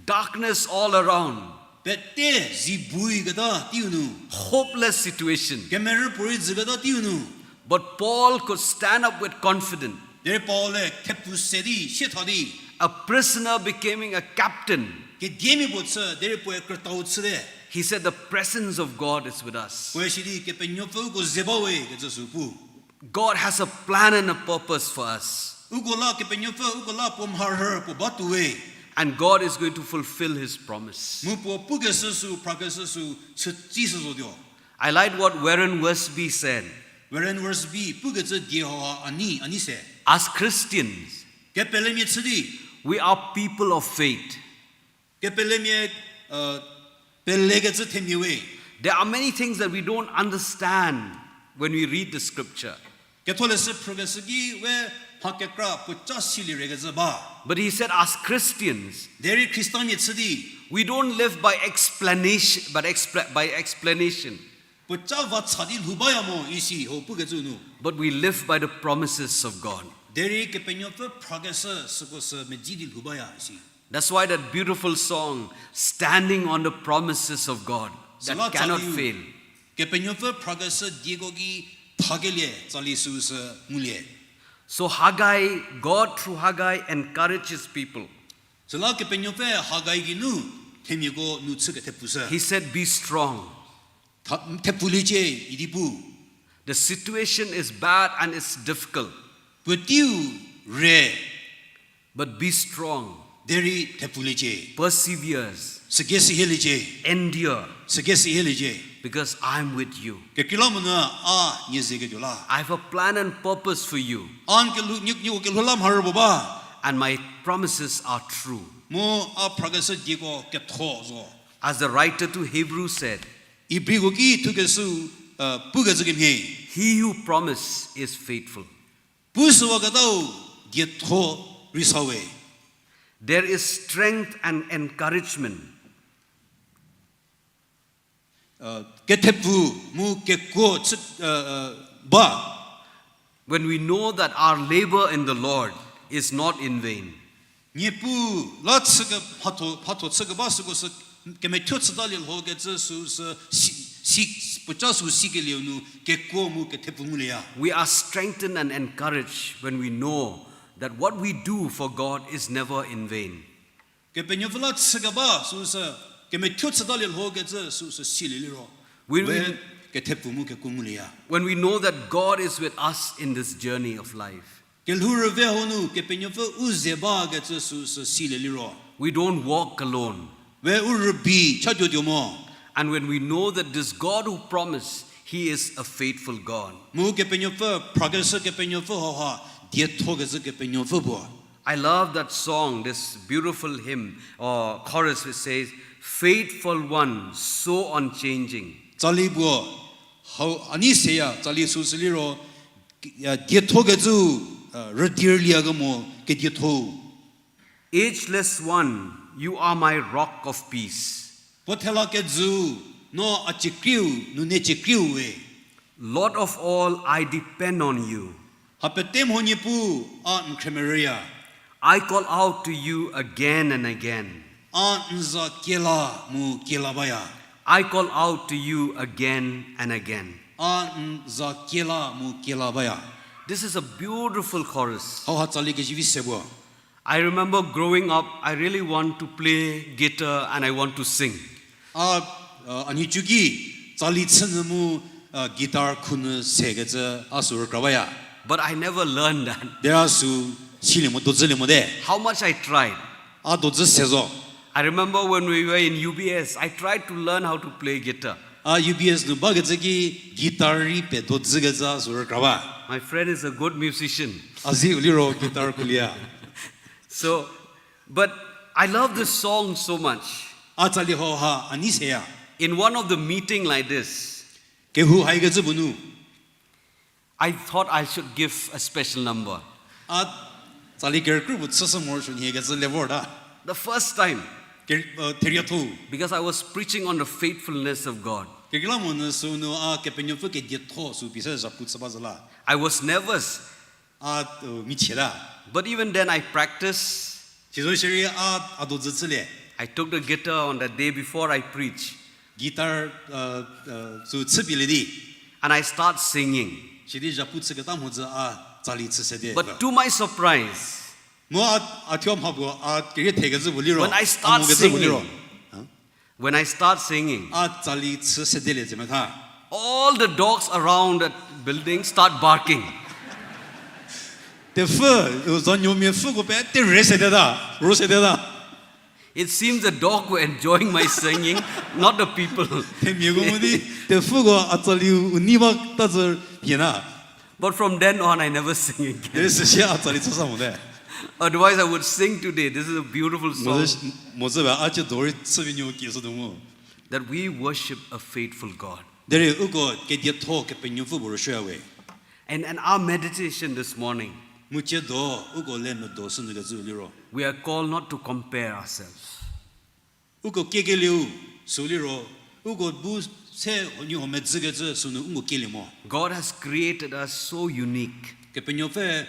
Darkness all around. Pete zi bui keta teiu nu. Hopeless situation. Kemerü puorei zü keta teiu nu. But Paul could stand up with confidence. Derei Paul-e thepfu se di, sietha di. A prisoner becoming a captain. Kediemia puo chü, derei puoe krütau chüte. He said, "The presence of God is with us." Puoe sidi Kepenuopfü uko ze bawe kecü sü pu. God has a plan and a purpose for us. Uko la Kepenuopfü, uko la puo mharhü puo batuowe. And God is going to fulfill his promise. Mu puo pukeshü sü, phrakeshü sü, chütsishü zotuo. I like what Warren Wiersbe said. Warren Wiersbe pukecü die hauha a nei, a nei se. As Christians, Kepelemia chü di. We are people of faith. Kepelemia, uh, pelekecü themia we. There are many things that we don't understand when we read the scripture. Ketholeshü phrükeshü ki we mha kekra puoca silie rekecü ba. But he said, as Christians, derei Khristamia chü di. We don't live by explanation, but expla-, by explanation. Puoca va cha di lhou baya mo isi hau pukecü nu. But we live by the promises of God. Derei Kepenuopfü phrakeshü süko sü medzi di lhou baya isi. That's why that beautiful song, Standing on the Promises of God, that cannot fail. Kepenuopfü phrakeshü dieko ki thakelie tsali süu sü ngulie. So Haggai, God through Haggai encourages people. Süla Kepenuopfü Haggai geinu themiako nu chü kethepfushü. He said, be strong. Tha-, thepfuliecie idi pu. The situation is bad and it's difficult. Puoteiu re. But be strong. Derei thepfuliecie. Persevere. Süke sehieliecie. Endure. Süke sehieliecie. Because I'm with you. Kekreilamonyü a nie zeketuo la. I have a plan and purpose for you. A n kelhou, nie, nieko kelhou la mharü puo ba. And my promises are true. Mu a phrakeshü dieko ketho zo. As the writer to Hebrew said, Ibriko ki thukeshü, pukecü kemhie. He who promise is faithful. Pushüwaketau dietho rei sa we. There is strength and encouragement. Kethepfu mu kekuo chü, ba. When we know that our labor in the Lord is not in vain. Niepuu la chüke mhatho, mhatho chükeba süko sü kemethuo chütalie lhokecü süu sü si, si, puoca süu sikelieu nu kekuo mu kethepfu ngulieya. We are strengthened and encouraged when we know that what we do for God is never in vain. Kepenuopfü la chükeba süu sü kemethuo chütalie lhokecü süu sü silie liro. We, we, kethepfu mu kekuo ngulieya. When we know that God is with us in this journey of life. Kelhou rüve hau nu Kepenuopfü u ze bakecü süu sü silie liro. We don't walk alone. We u rübei chatuotuo mo. And when we know that this God who promised, he is a faithful God. Mu Kepenuopfü, phrakeshü Kepenuopfü hauha diethokecü Kepenuopfü puo. I love that song, this beautiful hymn or chorus which says, faithful one, so unchanging. Tsali puo, hau a nei seya, tsali süu sü liro, diethokecü, rüdirliekemo kedietho. Ageless one, you are my rock of peace. Puo thela kejüu, no a ciekriu, nune ciekriu we. Lord of all, I depend on you. Ha pete mho Niepuu, a n khremerüya. I call out to you again and again. A n za kiela mu kiela baya. I call out to you again and again. A n za kiela mu kiela baya. This is a beautiful chorus. Hauha tsali kezivi se puo. I remember growing up, I really want to play guitar and I want to sing. A, a nhicuki, tsali chünyü mu, guitar khunyü sekecü a sü rükra baya. But I never learned that. Derei a sü silie mo, dodzülie mote. How much I tried. A dodzü se zo. I remember when we were in U B S, I tried to learn how to play guitar. A U B S nu bakecü ki guitar rei pie dodzükecü a sü rükra ba. My friend is a good musician. A ziu liro guitar khulieya. So, but I love this song so much. A tsali hauha a nei seya. In one of the meeting like this, kehou haikecü puo nu, I thought I should give a special number. A tsali kerükrie puo chüshü morosuo nhie kecü le vorta. The first time. Therietho. Because I was preaching on the faithfulness of God. Kekreilamonyü süu nu a Kepenuopfü kedietho süu pie se zhapu chü ba zo la. I was nervous. A michieta. But even then I practice. Sizo shierei a, a dodzü chülie. I took the guitar on the day before I preach. Guitar, uh, uh, sü chüpielie di. And I start singing. Sidi zhapu chüketa mhodzü a tsali chü sede. But to my surprise, mu a, a thuo mha puo a kerie thekezhü vo liro, when I start a mu kezhü vo liro. Singing, huh? When I start singing, a tsali chü sedelie zemetha, all the dogs around that building start barking. Tefü, u zanuomia pfüko pete re sedeta, ro sedeta. It seems the dog were enjoying my singing, not the people. Themiako mu di, tefüko a tsali u nei ba ta zü pie na. But from then on, I never sing again. Derei süsie a tsali chü sa mote. Otherwise, I would sing today. This is a beautiful song. Mozü, mozü ba a chü dori chüpie nuo ki sü du mu. That we worship a faithful God. Derei uko kedietho Kepenuopfü puo rüsuoya we. And, and our meditation this morning, mu tsiedo uko le medo sünu kezhü liro, we are called not to compare ourselves. Uko kiekelieu sü liro, uko bu se huoniehuo medzükecü sünu uko kielie mo. God has created us so unique. Kepenuopfü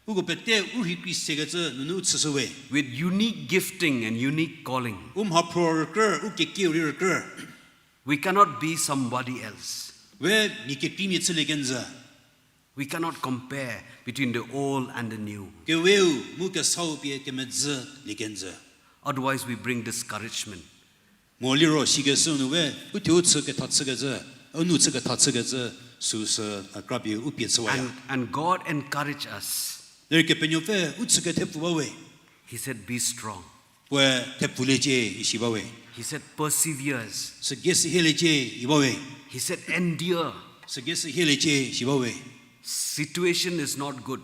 uko pete u rhei krei sekecü nunu u chüshü we. With unique gifting and unique calling. U mhaphro rükrü, u kekieu rei rükrü. We cannot be somebody else. We mia kekreimia chülie kenjü. We cannot compare between the old and the new. Keweu mu kesau pie kemedzülie kenjü. Otherwise, we bring discouragement. Mo liro sikeshü nu we, u thuo u chü ketha chükecü, u nu chü ketha chükecü, süsü, a, krapie u pie chüwaya. And, and God encourage us. Derei Kepenuopfü u chü kethepfu ba we. He said, be strong. Puoe thepfuliecie isi ba we. He said, persevere. Sügei siheliecie i ba we. He said, endure. Sügei siheliecie si ba we. Situation is not good.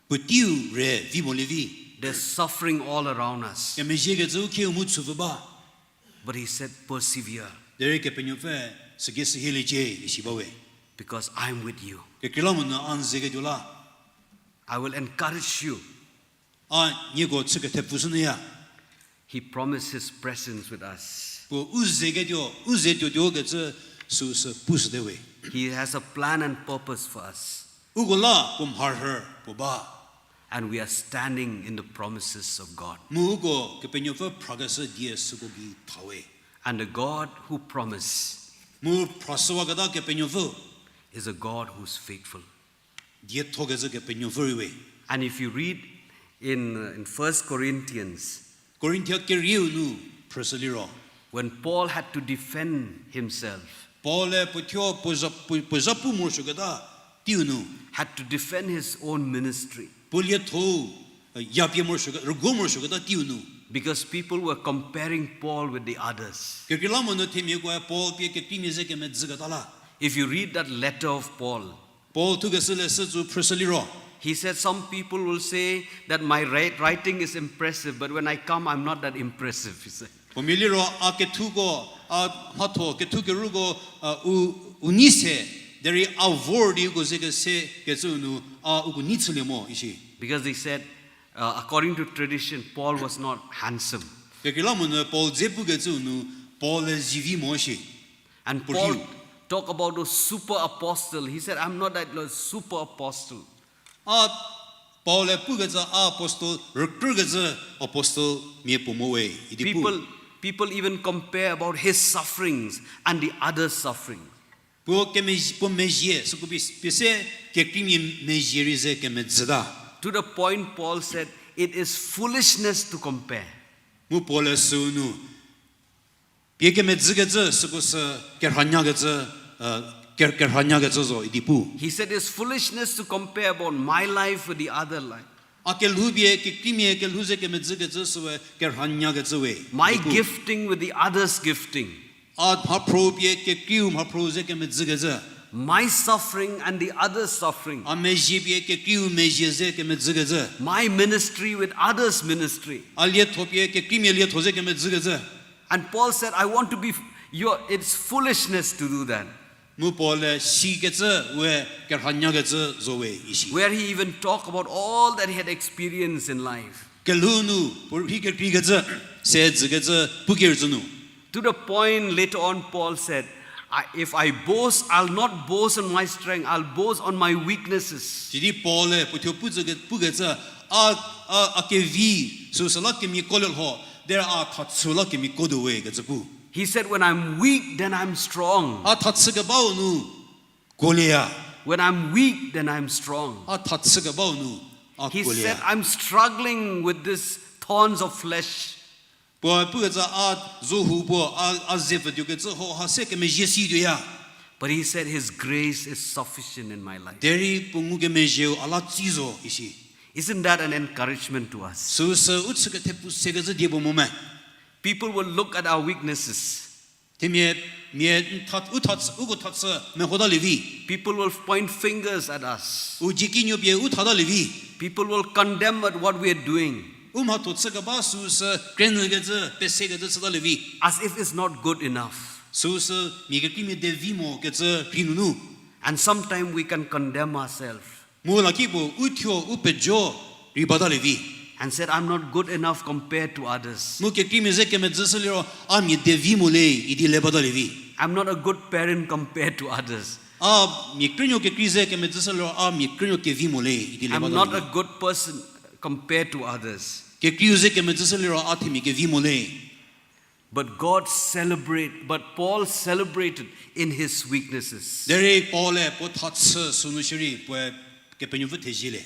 Puoteiu re vi molie vi. There's suffering all around us. Kemezhiekecü u khieu mu chüpfü ba. But he said, persevere. Derei Kepenuopfü sügei siheliecie isi ba we. Because I'm with you. Kekreilamonyü a n zeketuo la. I will encourage you. A nieko chü kethepfushünyüya. He promised his presence with us. Puo u zeketuo, u ze tuotuo kecü süsü pushüte we. He has a plan and purpose for us. Uko la puo mharhü puo ba. And we are standing in the promises of God. Mu uko Kepenuopfü phrakeshü die süko gei tha we. And the God who promised, mu phrashüwaketa Kepenuopfü, is a God who's faithful. Diethokezhü Kepenuopfü rei we. And if you read in, uh, in First Corinthians, Korinthia kerieu nu phrüshü liro, when Paul had to defend himself, Paul-e puothuo puo zha-, puo, puo zhapu morosuoketa teiu nu, had to defend his own ministry, puo lietho, e, yapie morosuoke-, rüguo morosuoketa teiu nu. Because people were comparing Paul with the others. Kekreilamonyü themiakoe Paul pie kekreimia ze kemedzüketa la. If you read that letter of Paul, Paul thukeshü leshü tsü phrüshü liro, he said, some people will say that my wri-, writing is impressive, but when I come, I'm not that impressive, he said. Puo mia liro a kethuko, a mhatho kethu kerüko, a, u, u nei se, derei a vor di uko ze kese kecüu nu, a uko nei chülie mo isi. Because they said, uh, according to tradition, Paul was not handsome. Kekreilamonyü Paul dze pukecüu nu, Paul-e zivi mo shi. And Paul talk about those super apostle. He said, I'm not that lo-, super apostle. A Paul-e pukecü a apostle, rükrükecü apostle mia puo mo we idi pu. People, people even compare about his sufferings and the others' suffering. Puo kemezhie, puo mezhie, süko pie, pie se kekreimia mezhie rei ze kemedzüta. To the point Paul said, it is foolishness to compare. Mu Paul-e süu nu pie kemedzükecü süko sü kerhanyakecü, e, ker-, kerhanyakecü zo idi pu. He said, it's foolishness to compare about my life with the other life. A kelhou pie kekreimia kelhou ze kemedzükecü süe kerhanyakecü we idi pu. My gifting with the others' gifting. A mhaphro pie kekreiu mhaphro ze kemedzükecü. My suffering and the others' suffering. A mezhie pie kekreiu mezhie ze kemedzükecü. My ministry with others' ministry. A lietho pie kekreimia lietho ze kemedzükecü. And Paul said, I want to be, you, it's foolishness to do that. Mu Paul-e sikecü we kerhanyakecü zo we isi. Where he even talk about all that he had experienced in life. Kelhou nu puo rhei kekreikecü, se dzükecü, pukerücü nu. To the point later on, Paul said, I, if I boast, I'll not boast on my strength, I'll boast on my weaknesses. Sidi Paul-e puothuo putsü ke-, pukecü, a, a, a kevi, süsüla kemiakolie lho, Derei a thachü la kemiko tuo we kecü pu. He said, "When I'm weak, then I'm strong." A thachü kebau nu kuolieya. "When I'm weak, then I'm strong." A thachü kebau nu a kuolieya. He said, "I'm struggling with these thorns of flesh." Puo pukecü a zohu puo, a, a ze pfütuo kecü ho ha se kemezhie si tuoya. But he said, "His grace is sufficient in my life." Derei puo ngukemezhieu a la tsi zo isi. Isn't that an encouragement to us? Süusü u chü kethepu se kecü die puo mo me. People will look at our weaknesses. Themia, mia n tha, u tha, uko thachü mehota lievi. People will point fingers at us. U dziekinuo pie u thata lievi. People will condemn at what we are doing. U mhatho chü keba süusü krenü kecü, pese kecü chüta lievi. As if it's not good enough. Süusü mia kekreimia devi mo kecü rei nunu. And sometimes we can condemn ourselves. Mu lakipuo u thuo u pejo rei bata lievi. And said, "I'm not good enough compared to others. Mu kekreimia ze kemedzüshü liro a mia devi mo le," idi le bata lievi. "I'm not a good parent compared to others." A mia krünuo kekrei ze kemedzüshü liro a mia krünuo kevi mo le, idi le bata lievi. "I'm not a good person compared to others." Kekreiu ze kemedzüshü liro a themia kevi mo le. But God celebrate, but Paul celebrated in his weaknesses. Derei Paul-e puo thachü sünu shierei puoe Kepenuopfü thezie le.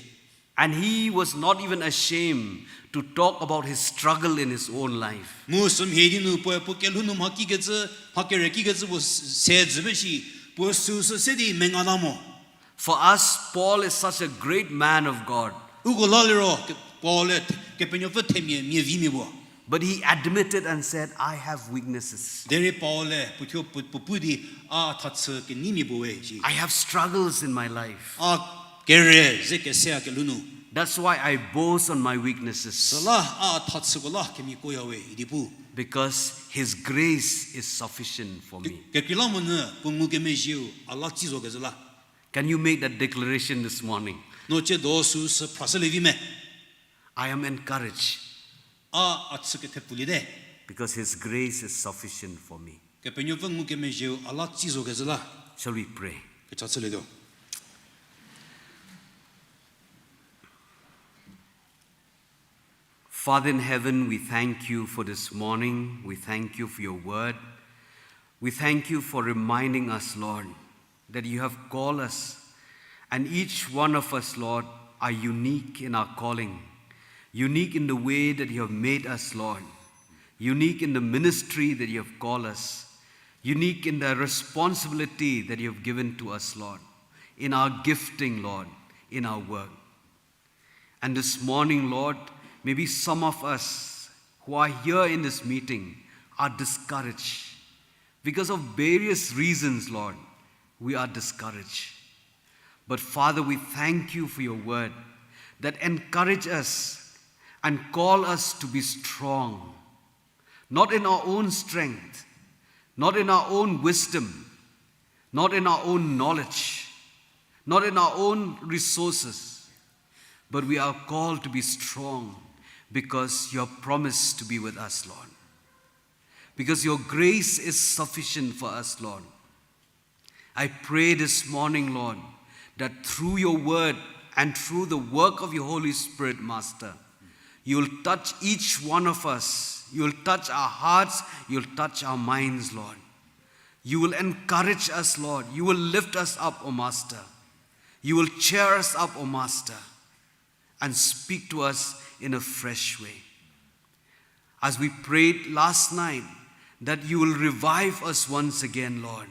And he was not even ashamed to talk about his struggle in his own life. Mu sümhie di nu puoe puo kelhou nu mha kikecü, mha kere kikecü puo se dzü ba shi, puo süusü se di mengata mo. For us, Paul is such a great man of God. Uko la liro, Paul-e Kepenuopfü themia mia vimia puo. But he admitted and said, "I have weaknesses." Derei Paul-e puo thuo puo, puo pu di a thachü keneimia puo we shi. "I have struggles in my life." A kere ze kese a kelhou nu. That's why I boast on my weaknesses. Süla a thachüko la kemikoya we idi pu. Because his grace is sufficient for me. Kekreilamonyü puo ngukemezhieu a la tsi zo kezhü la. Can you make that declaration this morning? No ciedo süusü phrashü lievi me. I am encouraged. A, a chü kethepuliete. Because his grace is sufficient for me. Kepenuopfü ngukemezhieu a la tsi zo kezhü la. Shall we pray? Kecha chülietuo. Father in heaven, we thank you for this morning. We thank you for your word. We thank you for reminding us, Lord, that you have called us, and each one of us, Lord, are unique in our calling, unique in the way that you have made us, Lord, unique in the ministry that you have called us, unique in the responsibility that you have given to us, Lord, in our gifting, Lord, in our work. And this morning, Lord, maybe some of us who are here in this meeting are discouraged. Because of various reasons, Lord, we are discouraged. But Father, we thank you for your word that encourage us and call us to be strong, not in our own strength, not in our own wisdom, not in our own knowledge, not in our own resources, but we are called to be strong because you have promised to be with us, Lord. Because your grace is sufficient for us, Lord. I pray this morning, Lord, that through your word and through the work of your Holy Spirit, Master, you'll touch each one of us. You'll touch our hearts. You'll touch our minds, Lord. You will encourage us, Lord. You will lift us up, O Master. You will cheer us up, O Master, and speak to us in a fresh way. As we prayed last night, that you will revive us once again, Lord.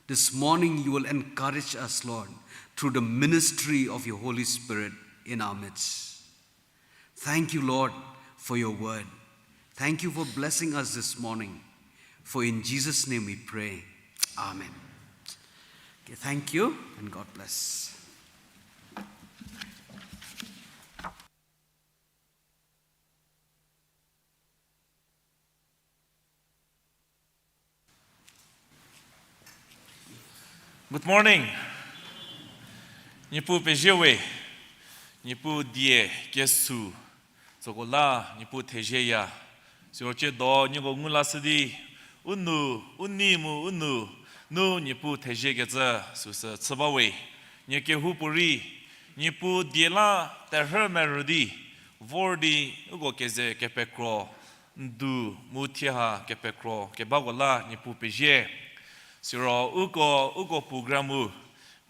This morning, you will encourage us, Lord, through the ministry of your Holy Spirit in our midst. Thank you, Lord, for your word. Thank you for blessing us this morning. For in Jesus' name we pray. Amen. Okay, thank you and God bless. Good morning. Niepuu pezie we, Niepuu die kesu, tsüko la Niepuu thezieya. Siro ciedo nieko ngu lashü di, u nu, u nei mu u nu, nu Niepuu theziekecü süsü chü ba we. Nie kehoupuorei, Niepuu die la terhü merü di, vor di, uko keze kepekro, N du mu thie ha kepekro kebako la Niepuu pezie. Siro uko, uko programu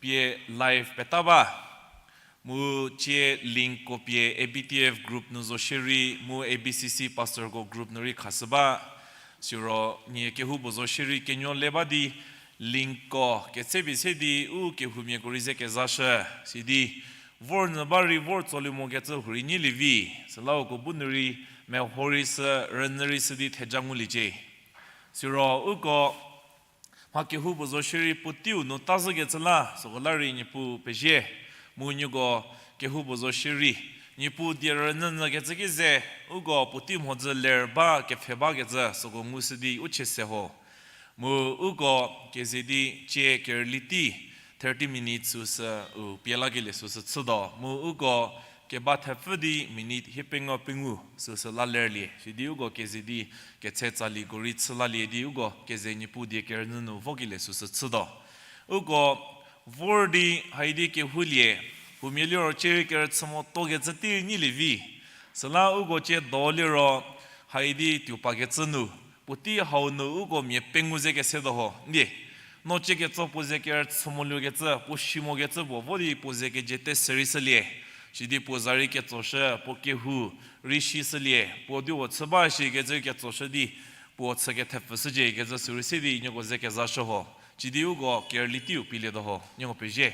pie live peta ba. Mu cie linkko pie A B T F group nu zo shierei, mu A B C C pastorko group nu rei khashü ba. Siro nie kehoupuo zo shierei kenuo le ba di linkko ketsepie se di u kehoumiako rei ze kezashü. Sidi vor nyü ba rei vor tsolie mokecü hurei nyilie vi. Süla uko bu nu rei meho rei sü, rünyü rei sü di theja nguliecie. Siro uko mha kehoupuo zo shierei puoteiu nu tazhükecü la süko la rei Niepuu pezie. Mu nieko kehoupuo zo shierei Niepuu die rünyünyükecü ki ze, uko puotei mhodzü ler ba kepfhe bakecü süko ngushü di u chie se ho. Mu uko keze di cie kerüli tei thirty minutes süsü u pie lakelie süsü chütuo. Mu uko keba thepfü di minute hiepengou pengou süsü la lerlie. Sidi uko keze di ketse tsaliko rei chü lalie di uko keze Niepuu die kerünyü nu vokelie süsü chütuo. Uko vor di haidi kehoulie, huomia liro cie rei kerüchü motokecü tei nyilie vi. Süla uko cie do liro haidi tuo pakecü nu, puotei hau nu uko mia pengou ze kesetuo ho ndie. No cie ketso puo ze kerüchü moluokecü, puo si mokecü puo vo di puo ze kejüte se rei shülie. Sidi puo za rei ketsoshü, puo kehou rei si shülie, puo di puo chü ba shikecü ketsoshü di, puo chü kethepfü shücie kecü sürei se di nieko ze kezashü ho. Sidi uko kerüli teiu pielietuo ho, nieko pezie.